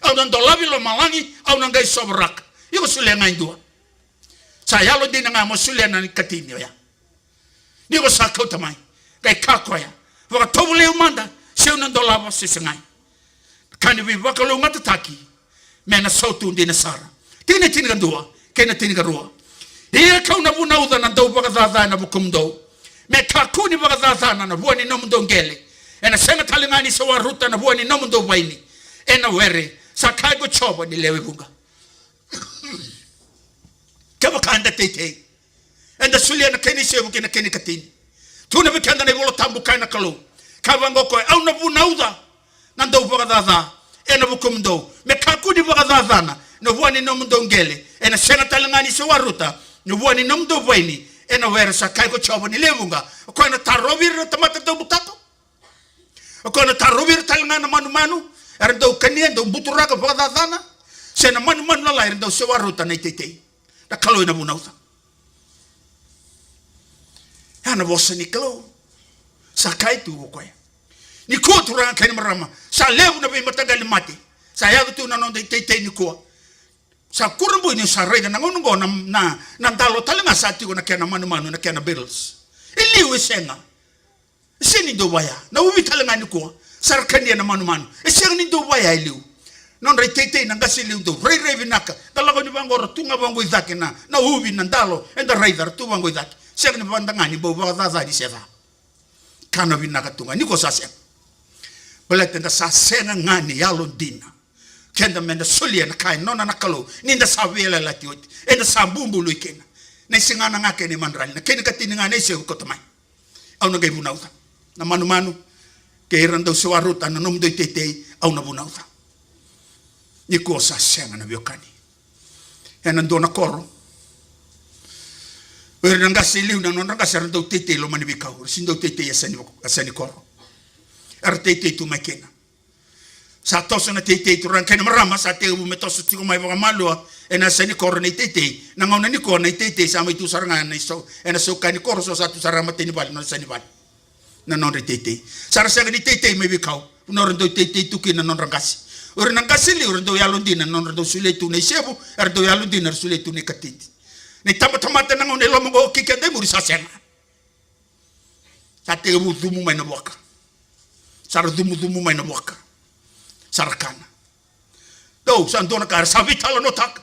Au na dolavi lomalagi, au na qai sovaraka. Iko solia ga e dua. Sa yalodina ga mo solia na ikatini oya. Ni ko sa kauta mai, qai kaya o koya: Vakatovolei au mada, se au na dolava se segai na ka ni veivakalougatataki, me na sautu dina sara. Tikina e tinikadua kei na tinikarua: Ia ka'u na vunauca na dauvakacaca e na vukumudou, me kakua ni vakacacana na vua ni nomudou qele, e na sega tale ga ni se waruta na vua ni nomudou vaini e na were, sa kaya ko Jiova ni lewe vuqa. Kevaka eda teitei, eda solia na kena isevu kei na kena ikatini, tukuna vei keda na iVola Tabu, kaya na Kalou, kaya vaqo o koya: Au na vunauca na dauvakacaca e na vukumudou, me kakua ni vakacacana na vua ni nomudou qele, e na sega tale ga ni se waruta na vua ni nomudou vaini e na were, sa kaya ko Jiova ni lewe vuqa. O koya na tarovi ira na tamata daubutako. O koya na tarovi ira tale ga na manumanu era dau kania, dau buturaka, vakacacana, se na manumanu lalai era dau se waruta na iteitei. Na Kalou ena vunauca. Ya na vosa ni Kalou. Sa kaya tu o koya. Nikua, turaga kei na marama, sa levu na veimataqali mate sa yaco tu na noda iteitei nikua. Sa kurabui ni sa raica na gauna oqo na, na, na dalo tale ga sa tiko na kena manumanu, na kena barrels. E liu, e sega. E sega ni dau vaya. Na uvi tale ga nikua sa ra kania na manumanu. E sega ni dau vaya, e liu. Nodra iteitei na qase e liu, dau rairai vinaka. Da lako ni vaqo, ra tu ga vaqo i cake na, na uvi, na dalo, eda raica ra tu vaqo i cake. Sega ni vada ga ni bau vakacacani se ca. Kana vinaka tu ga. Nikua sa sega. Baleta eda sa sega ga ni yalodina. Keda meda solia na ka e nona na Kalou, ni da sa veiyalayalati oti, eda sa bubului kina. Na isigana ga kei na imadrali, na kena ikatini ga na isevu, kauta mai. Au na qai vunauca na manumanu kei ira dau se waruta na nomudou iteitei, au na vunauca. Nikua sa sega, na veiwekani. Ena dua na koro, o ira na qase e liu, na nodra qase era dau teitei loma ni veikau, era sega ni dau teitei e yasa ni, yasa ni koro. Era teitei tu mai kina. Sa toso na teitei, turaga kei na marama, sa tekivu me toso tiko mai vakamalua ena yasa ni koro na iteitei. Na gauna nikua na iteitei sa mai tu sara ga ena isau, ena sauka ni koro, so sa tu sara ga matai ni vale, na yasa ni vale. Na nodra iteitei. Sa ra sega ni teitei mai veikau. Nodra dau teitei tu kina na nodra qase. O ira na qase e liu era dau yalodina na nodra dau solia tu na isevu, era dau yalodina era solia tu na ikatini. Na itabatamata na gauna e loma oqo kei keda e muri sa sega. Sa tekivu cumu mai na vuaka. Sa ra cumucumu mai na vuaka. Sa ra kana. Dou, sa dua na ka era sa veitalanoataka.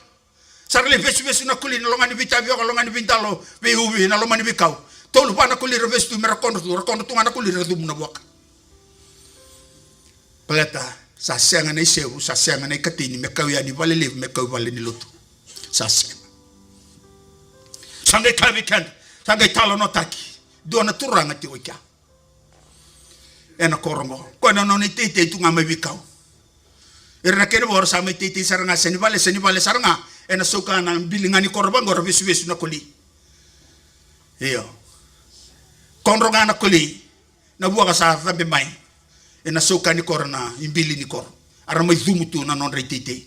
Sa ra lai vesuvesu na koli, na loga ni veitavioka, loga ni veidalo, veiuvi, na loma ni veikau. Tolu va na koli era vesu tu me ra kodro tu, ra kodro tu ga na koli era cumu na vuaka. Baleta sa sega na isevu, sa sega na ikatini me kau yani vale levu, me kau vale ni lotu. Sa sega. Sa qai kaya vei keda, sa qai talanoataki dua na turaga tiko i kea ena koro oqo. Koya na nona iteitei tu ga mai veikau. Ira na kena vo era sa mai teitei sara ga, seni vale, seni vale sara ga. Ena sauka na bili ga ni koro vaqo, era vesuvesu na koli. Io. Kodro ga na koli. Na vuaka sa cabe mai ena sauka ni koro, na ibili ni koro. Era mai cumu tu na nodra iteitei.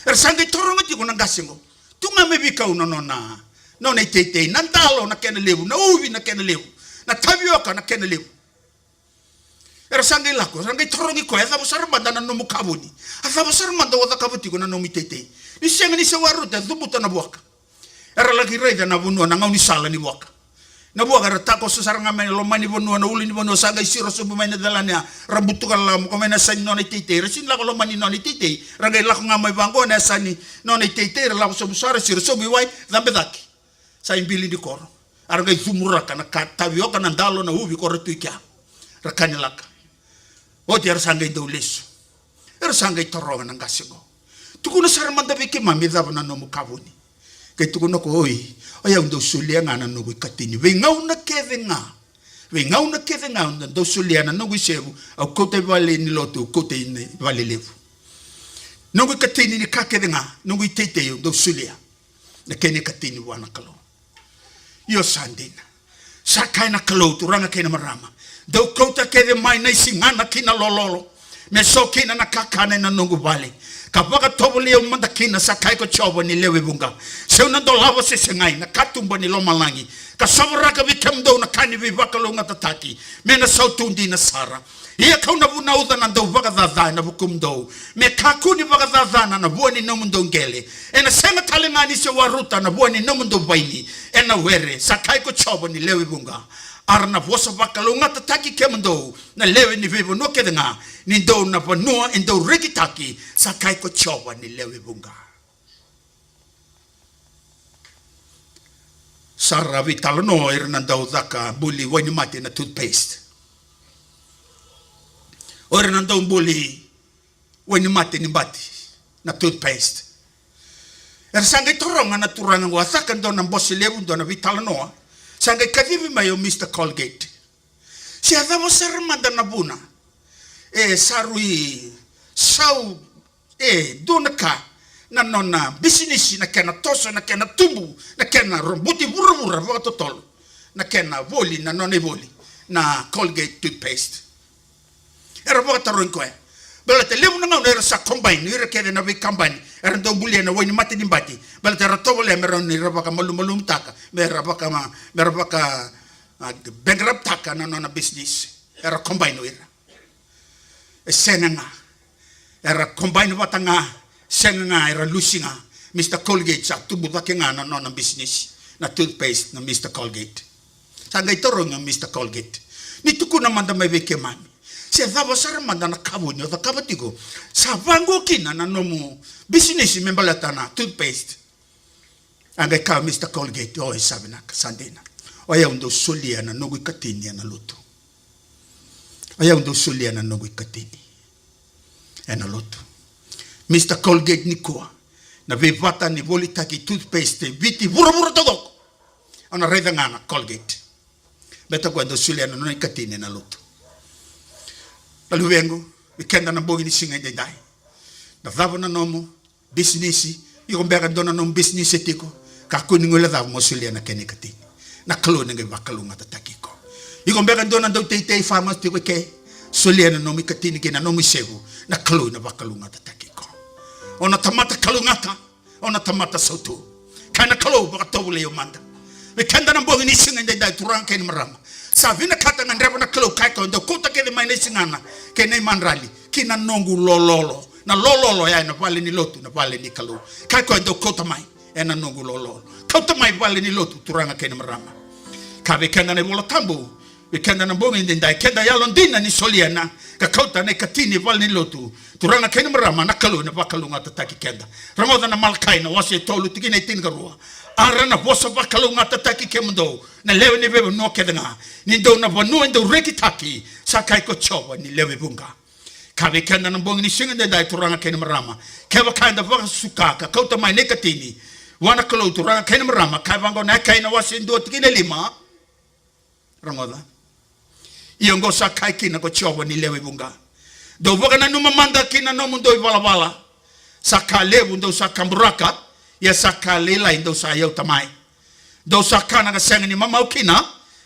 Era sa qai taroga tiko na qase oqo. Tu ga mai veikau na nona, nona iteitei, na dalo na kena levu, na uvi na kena levu, na tavioka na kena levu. Era sa qai lako, era qai tarogi koya, a cava sara mada na nomu ka vuni? A cava sara mada o cakava tiko na nomu iteitei? Ni sega ni se waruta, e cubuta na vuaka. Era laki raica na vanua, na gaunisala ni vuaka. Na vuaka era takoso sara ga mai na loma ni vanua, na ulu ni vanua, sa qai siro sobu mai na cela ni ya, ra butuka lala mo ko mai na yasa ni nona iteitei. Ra sini lako loma ni nona iteitei, ra qai lako ga mai vaqo na yasa ni nona iteitei, ra lako sobu sara, siro sobu i wai, cabe cake. Sa ibili ni koro. Era qai cumuraka na ka, tavioka, na dalo, na uvi, koro tu i kea. Ra kani laka. Oti era sa qai dau lesu. Era sa qai taroga na qase oqo. Tukuna sara mada vei keimami e cava na nomu ka vuni. Qai tukuna o koya, oi, o yau dau solia ga na noqu ikatini. Veigauna kece ga. Veigauna kece ga au dau solia na noqu isevu, au kauta i vale ni lotu, au kauta i vale levu. Noqu ikatini ni ka kece ga, noqu iteitei au dau solia. Na kena ikatini vua na Kalou. Io sa dina. Sa kaya na Kalou, turaga kei na marama, dou kauta kece mai na isigana ki na lololo, me so kina na kakana ena noqu vale, ka vakatovolei au mada kina, sa kaya ko Jiova ni lewe vuqa. Seu na dolava se segai na katuba ni lomalagi, ka sovaraka vei kemudou na ka ni veivakalougatataki, me na sautu dina sara. Ia kau na vunauca na dauvakacaca ena vukumudou, me kakua ni vakacacana na vua ni nomudou qele. Ena sega tale ga ni se waruta na vua ni nomudou vaini ena were, sa kaya ko Jiova ni lewe vuqa. A ra na vosa vakalougatataki kemudou na lewe ni veivanua kece ga, ni dou na vanua e dau rekitaki, sa kaya ko Jiova ni lewe vuqa. Sa ra veitalanoa o ira na dau caka buli wainimate na toothpaste. O ira na dau buli wainimate ni bati na toothpaste. Era sa qai taroga na turaga oqo, a caka dua na bose levu, dua na veitalanoa. Sa qai kacivi mai o Mister Colgate. Se a cava sara mada na vuna e sa rui sau e dua na ka na nona bisinisi, na kena toso, na kena tubu, na kena roboti vuravura vakatotolo, na kena voli, na nona ivoli na Colgate toothpaste. Era vakatarogi koya. Baleta levu na gauna era sa combine, ira kece na veikabani era dau bulia na wainimate ni bati. Baleta era tovolea me rawa ni ra vakamalumalumutaka, me ra vaka, me ra vaka, ah, bankrupt-taka na nona business. Era combine o ira. E sega ga. Era combine vata ga, sega ga, era lusi ga. Mister Colgate sa tubu cake ga na nona business na toothpaste na Mister Colgate. Sa qai tarogi o Mister Colgate, ni tukuna mada mai vei keimami, se cava sara mada na ka vuni o cakava tiko, sa vaqo kina na nomu bisinisi me baleta na toothpaste. A qai kaya o Mister Colgate, oi, sa vinaka, sa dina. O yau dau solia na noqu ikatini ena lotu. O yau dau solia na noqu ikatini ena lotu. Mister Colgate nikua, na veivata ni volitaki toothpaste e Viti vuravura taucoko, au na raica ga na Colgate. Baleta o koya dau solia na nona ikatini ena lotu. Na luvequ, vei keda na bogi ni siga edaidai, na cava na nomu bisinisi? Iko beka dua na nomu bisinisi e tiko, kakua ni guilecava mo solia na kena ikatini. Na Kalou na qai vakalougatataki iko. Iko beka dua na dauteitei, farmers tiko e ke, solia na nomu ikatini kei na nomu isevu, na Kalou na vakalougatataki iko. O na tamata kalougata, o na tamata sautu. Kaya na Kalou, vakatovolei au mada. Vei keda na bogi ni siga edaidai, turaga kei na marama, sa vinakata, gadreva na Kalou, kaya o koya, dou kauta kece mai na isigana kei na imadrali ki na noqu lololo. Na lololo ya ena vale ni lotu, na vale ni Kalou. Kaya o koya, dou kauta mai ena noqu lololo. Kauta mai vale ni lotu, turaga kei na marama. Kaya vei keda na iVola Tabu, Vei keda na bogi edaidai, keda yalodina ni solia na, ka kauta na ikatini vale ni lotu. Turaga kei na marama, na Kalou ena vakalougatataki keda. Rogoca na Malakai na wase e tolu tikina e tinikarua. A ra na vosa vakalougatataki kemudou na lewe ni veivanua kece ga, ni dou na vanua e dau rekitaki, sa kaya ko Jiova ni lewe vuqa. Ka vei keda na bogi ni siga edaidai, turaga kei na marama, kevaka eda vakasuka ka kauta mai na ikatini vua na Kalou, turaga kei na marama, kaya vaqo na Akai na wase e dua tikina e lima. Rogoca. Ia oqo sa kaya kina ko Jiova ni lewe vuqa: Dou vakananuma mada ki na nomudou ivalavala. Sa ka levu dou sa kaburaka, ia sa ka lailai dou sa yauta mai. Dou sa kana ka sega ni mamau kina,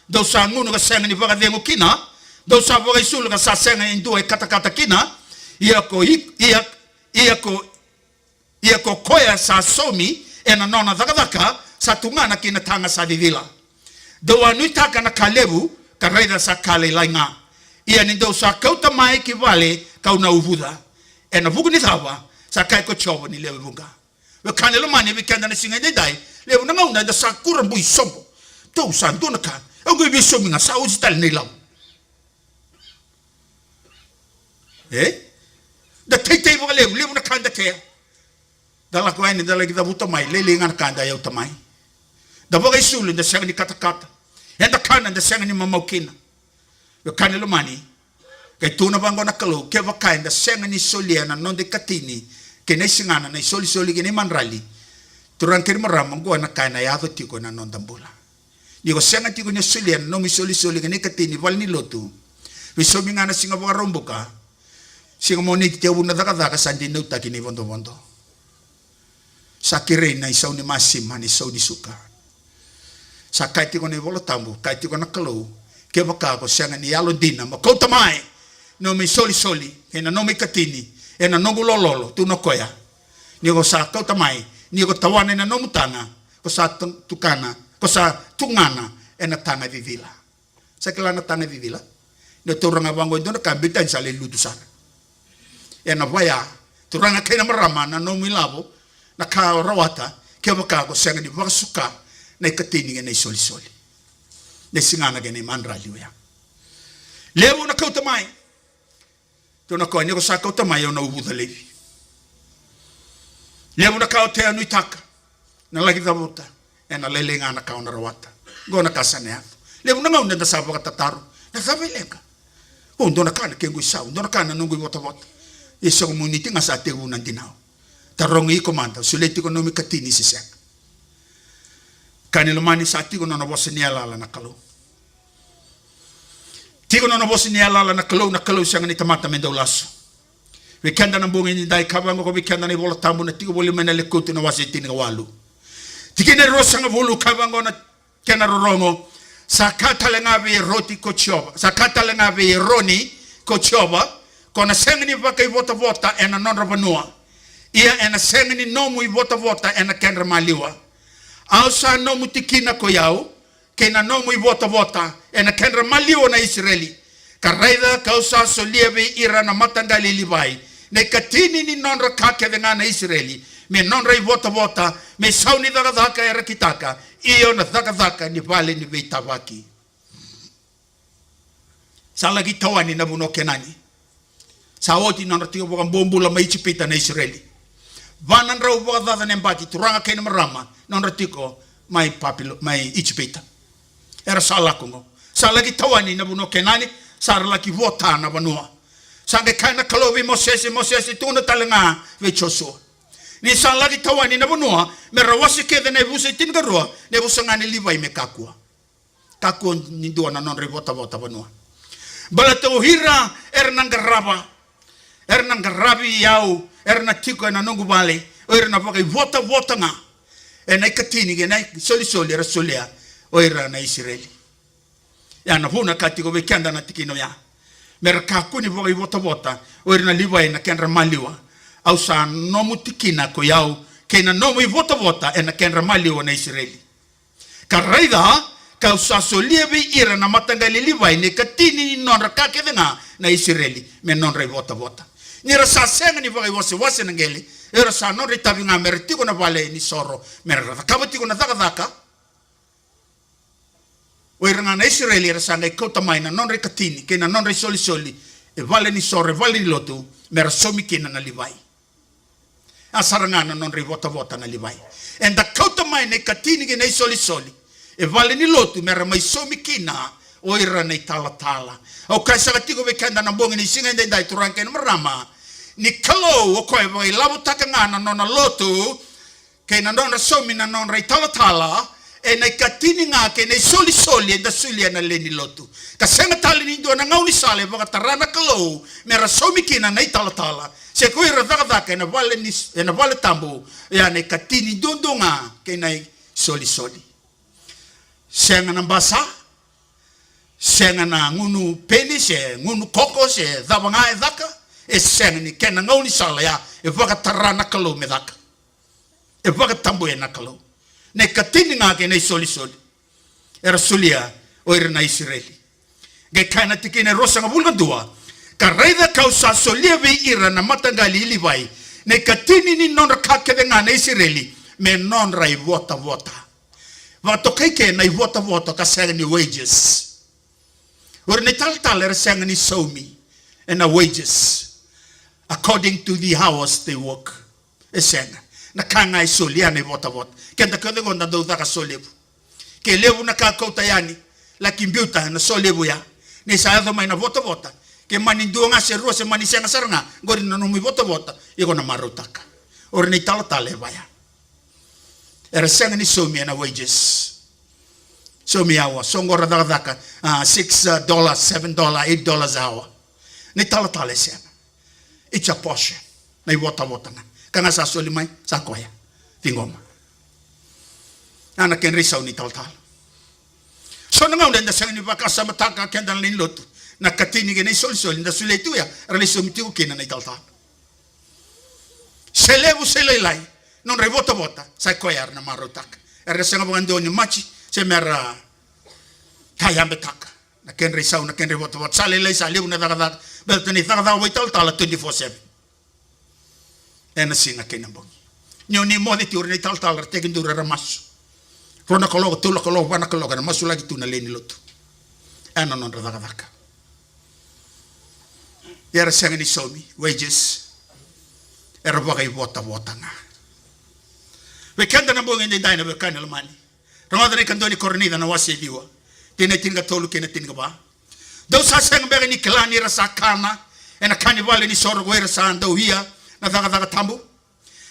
dou sa gunu ka sega ni vakacegu kina, dou sa vakaisulu ka sa sega e dua e katakata kina. Ia ko i-, ia, ia ko, ia ko koya sa saumi ena nona cakacaka, sa tugana ki na taga sa cicila. Dou a nuitaka na ka levu, ka raica sa ka lailai ga. Ia ni dou sa kauta mai ki vale, ka'u na uvuca. Ena vuku ni cava? Sa kaya ko Jiova ni lewe vuqa. Wekaqu lomani, vei keda na siga edaidai, levu na gauna eda sa kurabui sobo. Tou sa dua na ka, au qai veisaumi ga, sa oti tale na ilavo. E? Da teitei vakalevu, levu na ka da tea. Da lako yani, da laki cavuta mai, lailai ga na ka da yauta mai. Da vakaisulu, da sega ni katakata. Eda kana, da sega ni mamau kina. Wekaqu lomani, qai tukuna vaqo na Kalou, kevaka eda sega ni solia na noda ikatini kei na isigana, na isolisoli kei na imadrali, turaga kei na marama, oqo na ka ena yaco tiko ena noda bula. Ni ko sega tiko ni solia na nomu isolisoli kei na ikatini vale ni lotu, veisaumi ga na siga Vakaraubuka, siga Moniti tekivu na cakacaka, sa dinautaki na ivodovodo. Sa kerei na isau ni masima, na isau ni suka. Sa kaya tiko na iVola Tabu, kaya tiko na Kalou, kevaka ko sega ni yalodina mo kauta mai na nomu isolisoli kei na nomu ikatini ena noqu lololo, tukuna o koya, ni ko sa kauta mai, ni ko tawana ena nomu taga, ko sa tu-, tukana, ko sa tugana ena taga cicila. Sa kila na taga cicila? Ni o taura ga vaqo e dua na ka, biuta ni sa lai lutu sara. Ena vaya, turaga kei na marama, na nomu ilavo, na ka o rawata, kevaka ko sega ni vakasuka na ikatini kei na isolisoli, na isigana kei na imadrali oya. Levu na kauta mai. Tukuna o koya, ni ko sa kauta mai, au na uvuca laivi. Levu na ka o tea, nuitaka, na laki cavuta, ena lailai ga na ka o na rawata. Oqo na ka sa na yaco. Levu na gauna eda sa vakatataro, na cava e leqa? O, dua na ka na kequ isau, dua na ka na noqu ivotavota. Ia sa Moniti ga sa tekivu na dinau. Tarogi iko mada, solia tiko na nomu ikatini se sega? Wekaqu lomani, sa tiko na nona vosa ni yalayala na Kalou. Tiko na nona vosa ni yalayala na Kalou, na Kalou sega ni tamata me dau lasu. Vei keda na bogi edaidai, kaya vaqo vei keda na iVola Tabu, na tiko voli mai na Lekutu na wase e tinikawalu, tikina e ruasagavulu, kaya vaqo na kena rorogo: Sa kaya tale ga vei Eroti ko Jiova, sa kaya tale ga vei Eroni ko Jiova, ko na sega ni vakaivotavota ena nodra vanua, ia ena sega ni nomu ivotavota ena kedra maliwa. Au sa nomu tikina ko i au, kei na nomu ivotavota ena kedra maliwa na Isireli. Ka raica, ka'u sa solia vei ira na mataqali i Livai na ikatini ni nodra ka kece ga na Isireli, me nodra ivotavota, me isau ni cakacaka era kitaka, io, na cakacaka ni vale ni veitavaki. Sa laki tawani na vanua o Kenani. Sa oti nodra tiko vakabobula mai Ijipita na Isireli. Va na drau vakacaca na yabaki, turaga kei na marama, nodra tiko mai Papilo-, mai Ijipita. Era sa lako oqo. Sa laki tawani na vanua o Kenani, sa ra laki vota na vanua. Sa qai kaya na Kalou vei Mosese, Mosese, tukuna tale ga vei Josua. Ni sa laki tawani na vanua, me ra wase kece na yavusa e tinikarua, na yavusa ga ni Livai me kakua. Kakua ni dua na nodra ivotavota vanua. Baleta o ira era na qarava, era na qaravi au, era na tiko ena noqu vale, o ira na vakaivotavota ga ena ikatini kei na isolisoli era solia o ira na Isireli. Ia na vuna ka tiko vei keda na tikina oya, me ra kakua ni vakaivotavota o ira na Livai ena kedra maliwa. Au sa nomu tikina ko i au, kei na nomu ivotavota ena kedra maliwa na Isireli. Ka raica, ka'u sa solia vei ira na mataqali i Livai na ikatini ni nodra ka kece ga na Isireli, me nodra ivotavota. Ni ra sa sega ni vakaiwasewase na qele, era sa nodra itavi ga me ra tiko na vale ni soro, me ra cakava tiko na cakacaka. O ira ga na Isireli era sa qai kauta mai na nodra ikatini kei na nodra isolisoli e vale ni soro, e vale ni lotu, me ra saumi kina na Livai. A sara ga na nodra ivotavota na Livai. Eda kauta mai na ikatini kei na isolisoli e vale ni lotu me ra mai saumi kina o ira na italatala. Au kaya saka tiko vei keda na bogi ni siga edaidai, turaga kei na marama, ni Kalou o koya e vakailavotaka ga na nona lotu kei na nodra saumi na nodra italatala ena ikatini ga kei na isolisoli eda solia ena lewe ni lotu. Ka sega tale ni dua na gaunisala e vakatara na Kalou me ra saumi kina na italatala se ko ira cakacaka ena vale ni, ena vale tabu, ia na ikatini duadua ga kei na isolisoli. Sega na basa, sega na gunu peni se gunu koko se cava ga e caka, e sega ni kena gaunisala ya e vakatara na Kalou me caka. E vakatabuya na Kalou. Na ikatini ga kei na isolisoli era solia o ira na Isireli. Qai kaya na tikina e ruasagavulu ka dua: Ka raica ka'u sa solia vei ira na mataqali i Livai na ikatini ni nodra ka kece ga na Isireli me nodra ivotavota. Vakatokai ke na ivotavota ka sega ni wages. O ira na italatala era sega ni saumi ena wages, according to the hours they work. E sega. Na ka ga e soli ya na ivotavota. Keda kece qo da dau caka solevu. Ke levu na ka kauta yani, laki biuta na solevu ya. Ni sa yaco mai na votavota, ke mani dua ga se rua se mani sega sara ga, qori na nomu ivotavota, iko na marautaka. O ira na italatala e vaya. Era sega ni saumi ena wages. Saumi hour, so qo ra cakacaka, ah, six, ah, dollars, seven dollars, eight dollars a hour. Na italatala e sega. It's a portion. Na ivotavota ga. Ka ga sa soli mai, sa koya. Ciqoma. Na, na kedra isau ni talatala. So na gauna eda sega ni vakasamataka keda na lewe ni lotu. Na ikatini kei na isolisoli, da solia tu ya, era lai saumi tiko kina na italatala. Se levu se lailai, nodra ivotavota, sa i koya era na marautaka. Era na sega vakadua ni maji, se mera tayabetaka na kedra isau, na kedra ivotavota. Sa lailai, sa levu na cakacaka. Baleta ni cakacaka vakaitalatala twenty-four seven. Ena siga kei na bogi. Ni oni moce tu, o ira na italatala ra tekiduru era masu. Rua na kaloko, tolu na kaloko, va na kaloko, era masulaki tu na lewe ni lotu. Ena nodra cakacaka. Ia era sega ni saumi wages. Era vakaivotavota ga. Vei keda na bogi edaidai na veiwekani lomani. Rogoca na ikadua ni Korinica na wase e ciwa, tikina e tinikatolu kei na tinikava. Dou sa sega beka ni kila ni ra sa kana ena ka ni vale ni soro ko ira sa dau ia na cakacaka tabu?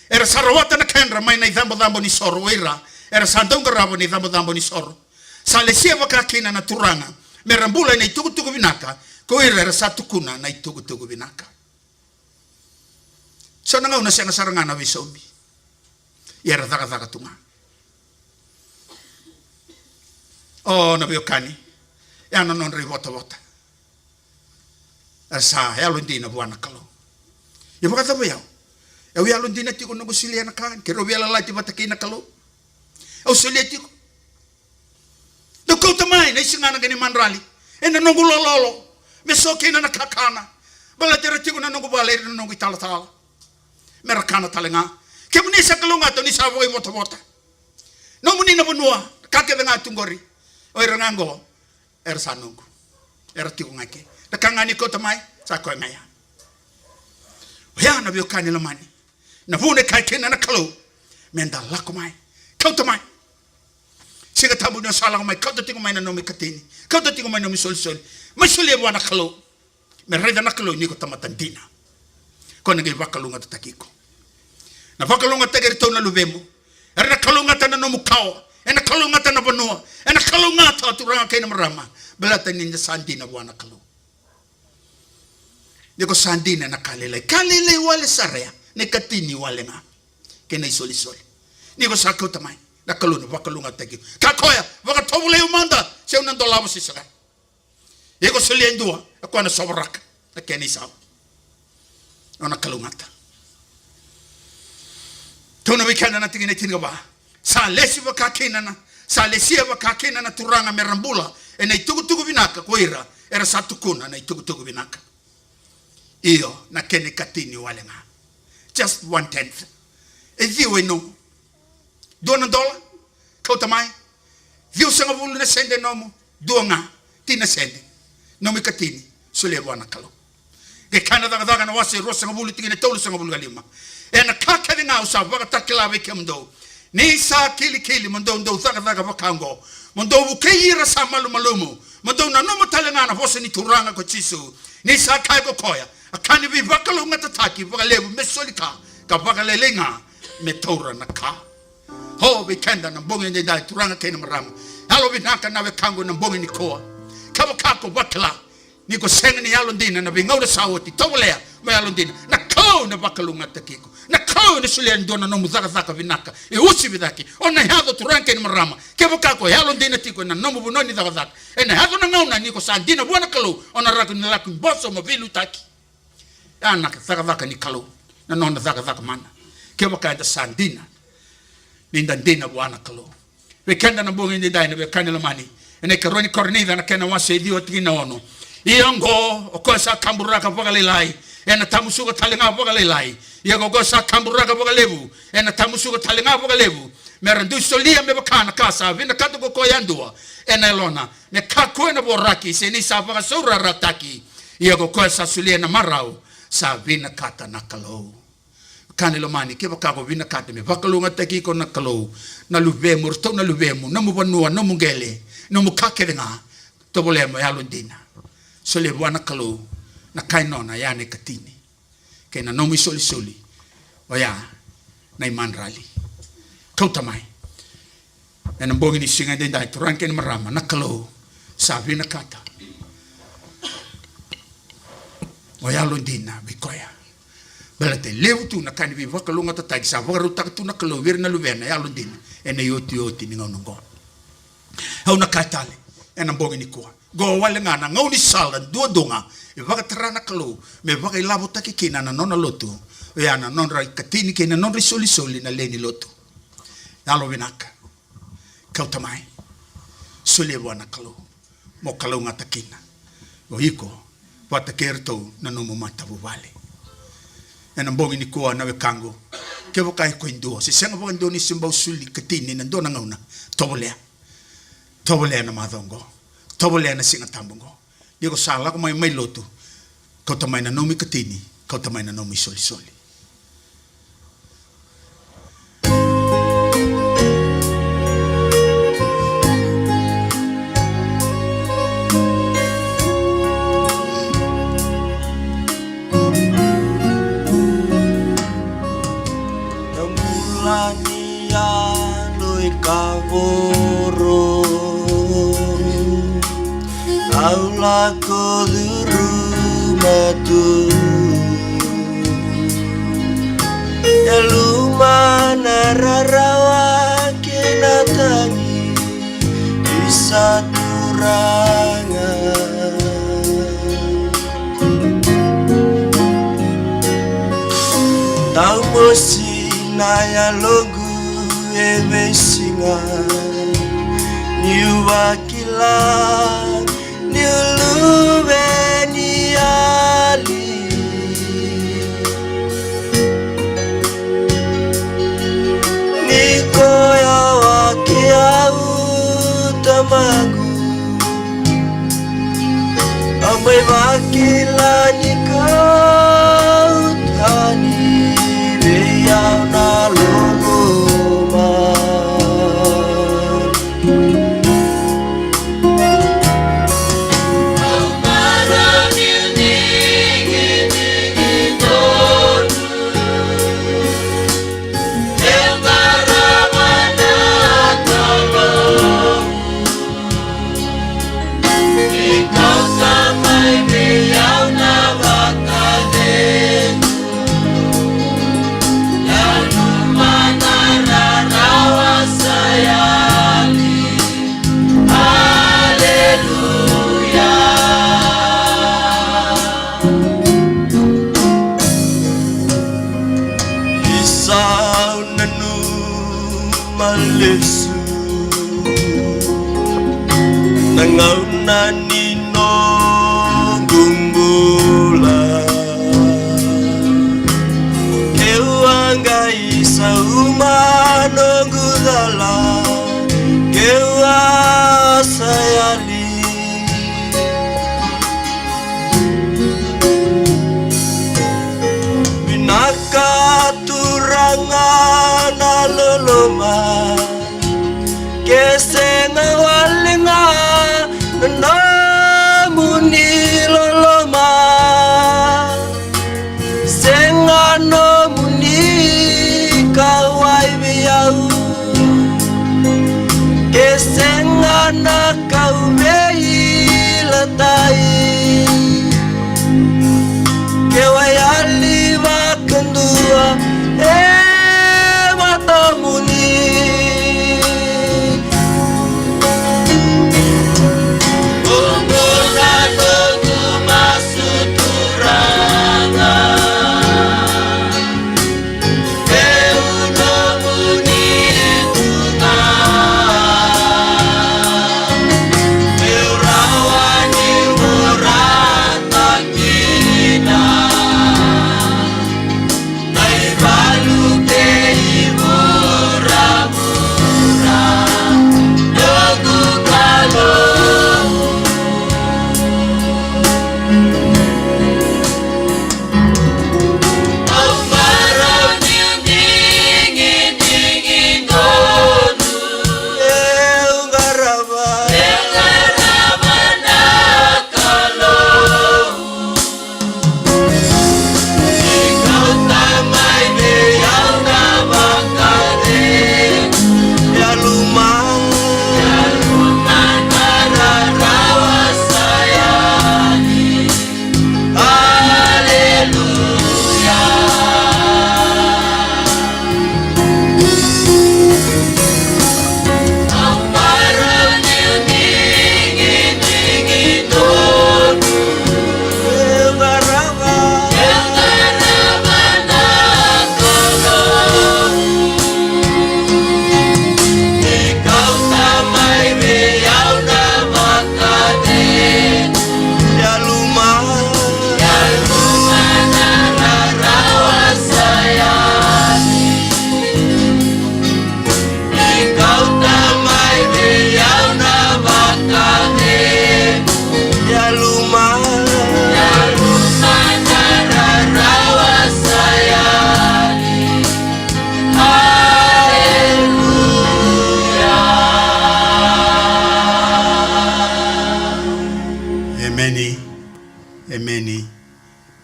Era sa rawata na kedra mai na icabocabo ni soro o ira era sa dau qarava na icabocabo ni soro. Sa lesia vaka kina na Turaga me ra bula ena itukutuku vinaka ko ira era sa tukuna na itukutuku vinaka. So na gauna sega sara ga na veisaumi. Ia era cakacaka tu ga. O na veiwekani, e a na nodra ivotavota. Era sa yalodina vua na Kalou. Ia vakacava o yau? Au yalodina tiko na noqu solia na ka, keirau veiyalayalati vata kei na Kalou. Au solia tiko. Dou kauta mai na isigana kei na imadrali ena noqu lololo, me so kina na kakana. Baleta era tiko na noqu vale, era na noqu italatala. Me ra kana tale ga. Kemuni sa kalougata ni sa vakaivotavota. Nomuni na vanua, ka kece ga tu qori. O ira ga qo, era sa noqu. Era tiko ga ke. Na ka ga ni kauta mai, sa koya ga ya. Oya na veiwekani lomani. Na vuna e kaya kina na Kalou, me da lako mai. Kauta mai. Siga Tabu ni o sa lako mai, kauta tiko mai na nomu ikatini. Kauta tiko mai na nomu isolisoli. Mai solia vua na Kalou. Me raica na Kalou ni ko tamata dina. Ko na qai vakalougatataki iko. Na vakalougatataki iratou na luvemu. Era na kalougata na nomu kawa. Ena kalougata na vanua. Ena kalougata, turaga kei na marama. Baleta ni da sa dina vua na Kalou. Ni ko sa dina na ka lailai, ka lailai wale sara ya, na ikatini wale ga kei na isolisoli. Ni ko sa kauta mai, na Kalou na vakalougatataki iko. Ka koya, vakatovolei au mada, se au na dolava se sega. Iko solia e dua, o koya na sovaraka na kena isau. O na kalougata. Tukuna vei keda na tikina e tinikava. Sa lesi vaka kina na, sa lesia vaka kina na Turaga me ra bula ena itukutuku vinaka ko ira era sa tukuna na itukutuku vinaka. Io, na kena ikatini wale ga. Just one tenth. E ciwa e nomu. Dua na dola, kauta mai. Ciwasagavulu na sede nomu. Dua ga, tini na sede. Nomu ikatini, solia vua na Kalou. Qai kaya na Cakacaka na wase e ruasagavulu tikina e tolusagavulu ka lima. Ena ka kece ga au sa vakatakila vei kemudou. Ni sa kilikili mo dou dau cakacaka vaka oqo. Mo dou vukei ira sa malumalumu. Mo dou nanuma tale ga na vosa ni Turaga ko Jisu. Ni sa kaya ko koya, a ka ni veivakalougatataki vakalevu me soli ka, ka vakalailai ga me taura na ka. O, vei keda na bogi edaidai, turaga kei na marama, yalovinaka na wekaqu ena bogi nikua. Kevaka ko vakila ni ko sega ni yalodina na veigauna sa oti, tovolea mo yalodina. Na Kalou na vakalougatataki iko. Na Kalou na solia e dua na nomu cakacaka vinaka e uasivi cake. O na yaco, turaga kei na marama. Kevaka ko yalodina tiko ena nomu vanua ni cakacaka, ena yaco na gauna ni ko sa dina vua na Kalou, o na rawa ni lako i boso mo veiliutaki. Ya na cakacaka ni Kalou, na nona cakacaka mana. Kevaka eda sa dina, ni da dina vua na Kalou. Vei keda na bogi edaidai na veiwekani lomani, ena ikarua ni Korinica na kena wase e ciwa tikina e ono. Ia oqo, o koya sa kaburaka vakalailai, ena tamusuka tale ga vakalailai. Ia ko koya sa kaburaka vakalevu, ena tamusuka tale ga vakalevu. Me ra dui solia me vaka na ka sa vinakata ko koya yadua ena yalona, me kakua ena voraki, se ni sa vakasaurarataki. Ia ko koya sa solia ena marau, sa vinakata na Kalou. Wekani lomani, kevaka ko vinakata me vakalougatataki iko na Kalou, na luvemu, ratou na luvemu, nomu vanua, nomu qele, nomu ka kece ga, tovolea mo yalodina. Solia vua na Kalou na ka e nona, ya na ikatini. Kei na nomu isolisoli, oya na imadrali. Kauta mai. Ena bogi ni siga edaidai, turaga kei na marama, na Kalou sa vinakata o yalodina vei koya. Baleta e levu tu na ka ni veivakalougatataki sa vakarautaka tu na Kalou vei ira na luvena, yalodina, ena iotioti ni gauna oqo. Au na kaya tale ena bogi nikua, qo wale ga na gaunisala duadua ga e vakatara na Kalou me vakailavotaki kina na nona lotu. Oya na nodra ikatini kei na nodra isolisoli na lewe ni lotu. Yalovinaka. Kauta mai. Solia vua na Kalou mo kalougata kina o iko vata kei iratou na nomu matavuvale. Ena bogi nikua na wekaqu, kevaka iko e dua se sega vakadua ni se bau soli ikatini ena dua na gauna, tovolea. Tovolea na macawa oqo. Tovolea na Siga Tabu oqo. Ni ko sa lako mai mai lotu, kauta mai na nomu ikatini, kauta mai na nomu isolisoli. Na bula ni yalo e kavoro, au lako curuma tu. E luma na rarawa kei na tagi, isa Turaga. Tau mosi na yaloqu e veisiga, niu vakila niu luve ni yali. Ni koya vaki au tamaqu, au mai vakila ni kau tani vei au na loloma. Aleluya. Isa, au nanuma lesu na gauna ni noqu bula. Keu a qai sauma noqu cala, keu a sa yali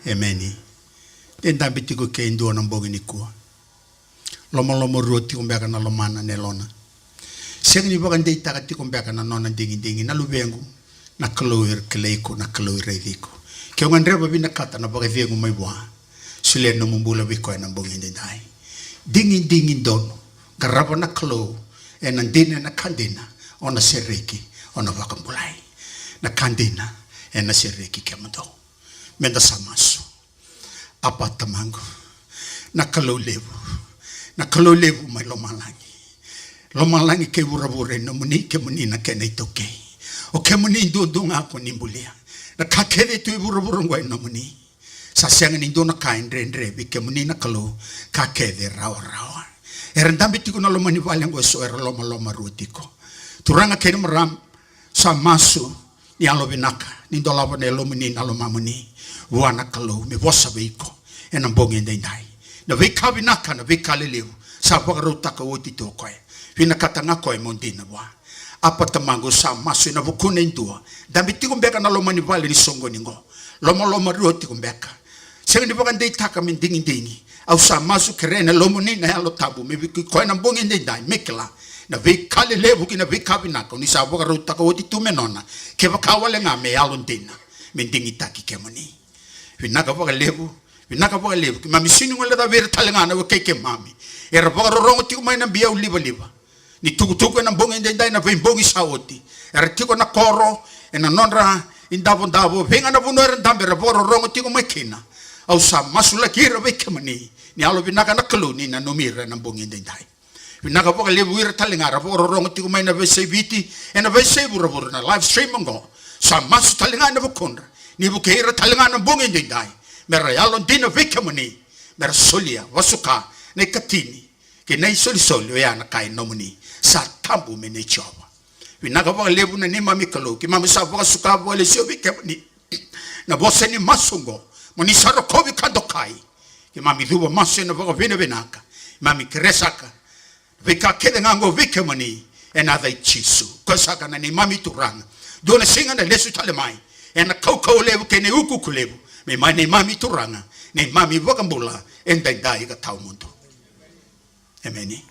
Emeni. De dabe tiko ke e dua na bogi nikua? Lomaloma rua tiko beka na lomana, na yalona? Sega ni vakadeitaka tiko beka na nona digidigi? Na luvequ, na Kalou e kilai iko, na Kalou e raici iko. Ke o gadreva vinakata na vakacegu mai vua, solia nomu bula vei koya na bogi edaidai. Digidigi donu. Qarava na Kalou ena dina, ena ka dina, o na sereki, o na vakabulai. Na ka dina, ena sereki kemudou. Meda sa masu. Apa Tamaqu, na Kalou levu, na Kalou levu mai lomalagi. Lomalagi kei vuravura e nomuni, kemuni na kena itaukei. O kemuni duadua ga ko ni bulia. Na ka kece tu e vuravura oqo e nomuni. Sa sega ni dua na ka e dredre vei kemuni na Kalou, ka kece e rawarawa. Era dabe tiko na loma ni vale oqo eso, era lomaloma rua tiko. Turaga kei na marama, sa masu ni yalovinaka, ni dolava na yalomuni, na lomamuni vua na Kalou, me vosa vei iko ena bogi edaidai. Na veika vinaka, na veika lelevu sa vakarautaka oti tu o koya. Vinakata ga o koya mo dina vua. Apa Tamaqu, sa masu ena vukuna e dua. Dabe tiko beka na loma ni vale ni soqoni oqo. Lomaloma rua tiko beka. Sega ni vakadeitaka me digidigi. Au sa masu, kerea na yalomuni na Yalo Tabu me vukei koya na bogi edaidai, me kila na veika lelevu kei na veika vinaka o ni sa vakarautaka oti tu me nona. Kevaka wale ga me yalodina, me digitaki kemuni. Vinaka vakalevu, vinaka vakalevu. Keimami sega ni guilecavi ira tale ga na wekai keimami era vakarorogo tiko mai na biau livaliva ni tukutuku ena bogi edaidai, na veibogi sa oti. Era tiko na koro, ena nodra idavodavo, vei ga na vanua era dabe, era vakarorogo tiko mai kina. Au sa masulaki ira vei kemuni, ni yalovinaka na Kalou ni nanumi ira ena bogi edaidai. Vinaka vakalevu ira tale ga era vakarorogo tiko mai na veiyasai Viti, ena veiyasai vuravura, na live stream oqo. Sa masu tale ga ena vukudra, ni vukei ira tale ga na bogi edaidai, mera yalodina vei kemuni, mera solia vasuka na ikatini kei na isolisoli, oya na ka e nomuni. Sa tabu me nei Jiova. Vinaka vakalevu na neimami Kalou, keimami sa vakasuka vakalesuya vei kemuni na vosa ni masu oqo, mo ni sa rokovi ka dokai. Keimami cuva masu ena vakavinavinaka, keimami kerea saka veika kece ga oqo vei kemuni, ena yaca i Jisu, koya saka na neimami Turaga. Dua na siga na lesu tale mai ena kaukauwa levu kei na iukuuku levu, me mai neimami Turaga, neimami iVakabula, edaidai ka tawamudu. Emeni.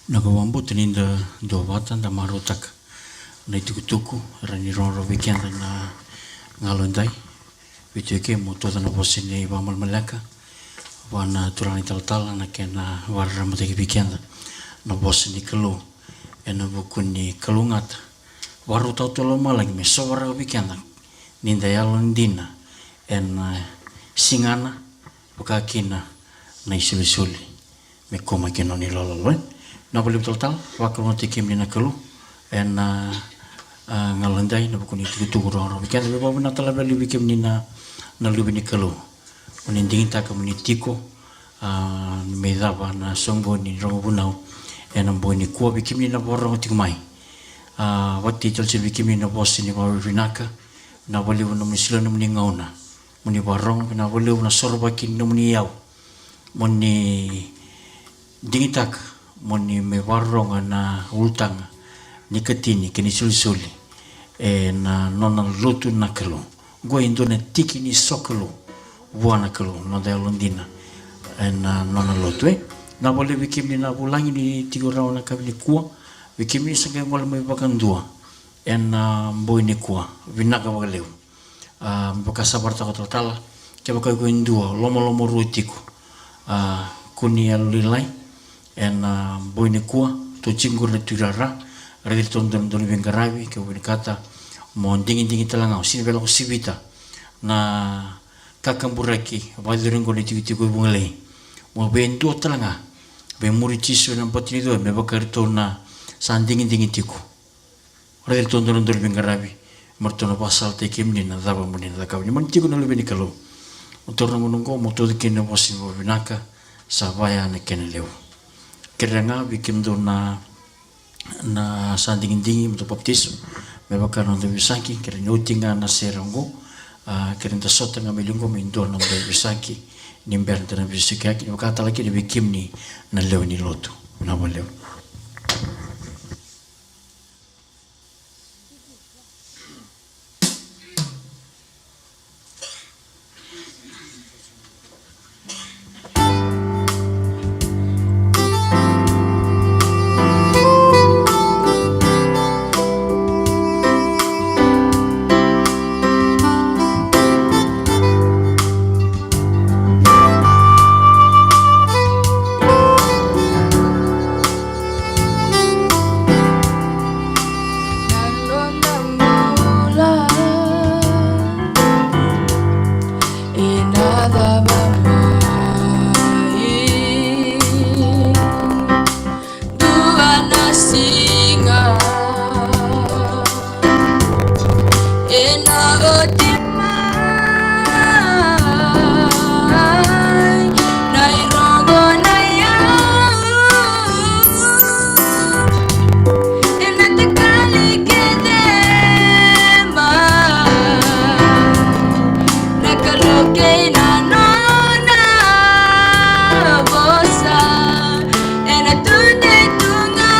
Na ka vakabauta ni da duavata, da marautaka na itukutuku e rawa ni rogorogo vei keda na galo edai. Vei tu eke mo tauca na vosa ni vakamalamaleka vua na turaga na italatala, na kena vakararamataki vei keda na vosa ni Kalou ena vuku ni kalougata. Vakarautaka tu o lomalagi me sovaraka vei keda ni da yalodina ena, e, sigana, vaka kina na isolisoli me kua mai kina nona ilololo, e. Vinaka vakalevu talatala, vakalougatataki kemuni na Kalou ena, a, a, galo edai, ena vuku ni tukutuku rogorogo vei keda. Vei, vakavinavinaka tale vakalevu vei kemuni na, na luve ni Kalou. Mo ni digitaka mo ni tiko, a, me cava na soqoni ni rogo vunau ena bogi nikua. Vei kemuni na vakarorogo tiko mai, a, vakatei tale tiko vei kemuni na vosa ni vakavinavinaka. Vinaka vakalevu na nomuni solia na nomuni gauna. Mo ni vakarorogo, vinaka vakalevu na sorovaki ni nomuni iyau. Mo ni digitaka mo ni mai vakarorogo ena ulutaga ni ikatini kei na isolisoli ena nona lotu na Kalou. Oqo e dua na tiki ni sokalou vua na Kalou, noda yalodina ena nona lotu, e. Vinaka vakalevu vei kemuni na vulagi ni tiko rawa ena yakavi nikua, vei kemuni sa qai gole mai vakadua ena bogi nikua. Vinaka vakalevu. A, me vaka sa vakaraitaka o talatala, kevaka o iko e dua, lomaloma rua tiko, a, kua ni yalolailai ena, a, bogi nikua. Tou tiko qori na Tui Rara, raici iratou na dodonu ni veiqaravi. Kevaka o vinakata mo digidigi tale ga, o sega ni via lako sivita na kakaburaki vakayacori oqo na itikotiko i Vugalei, mo via dua tale ga, via muri Jisu ena bati ni cua, me vaka iratou na sa digidigi tiko. Raici iratou na dodonu ni veiqaravi me ratou na vakasalataki kemuni na cava mo ni na cakava. Ni mani tiko na luve ni Kalou. Mo taura na gauna oqo mo tauca kina na vosa ni vakavinaka, sa vaya na kena levu. Kerea ga vei kemudou na na sa digidigi me da papitaiso, me vaka na noda veisaqi, kere ni oti ga na sere oqo, a, kere da sota ga me liu oqo me dua na noda veisaqi, ni bera da na veisaqi, ni vaka tale kina vei kemuni na lewe ni lotu. Vinaka vakalevu. Dua na siga ena oti mai, na irogo na iyau ena takali kece mai. Na Kalou kei na nona vosa ena tudei tu ga.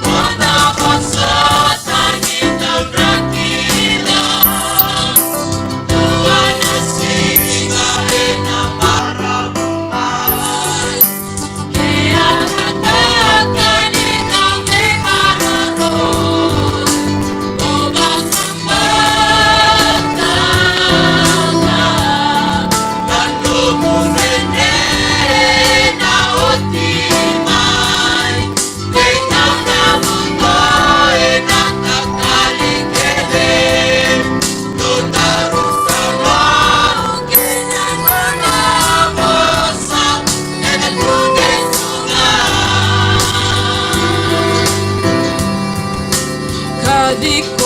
Nona vosa tani tau draki na tua na siga ena maravu mai. Ka ciqu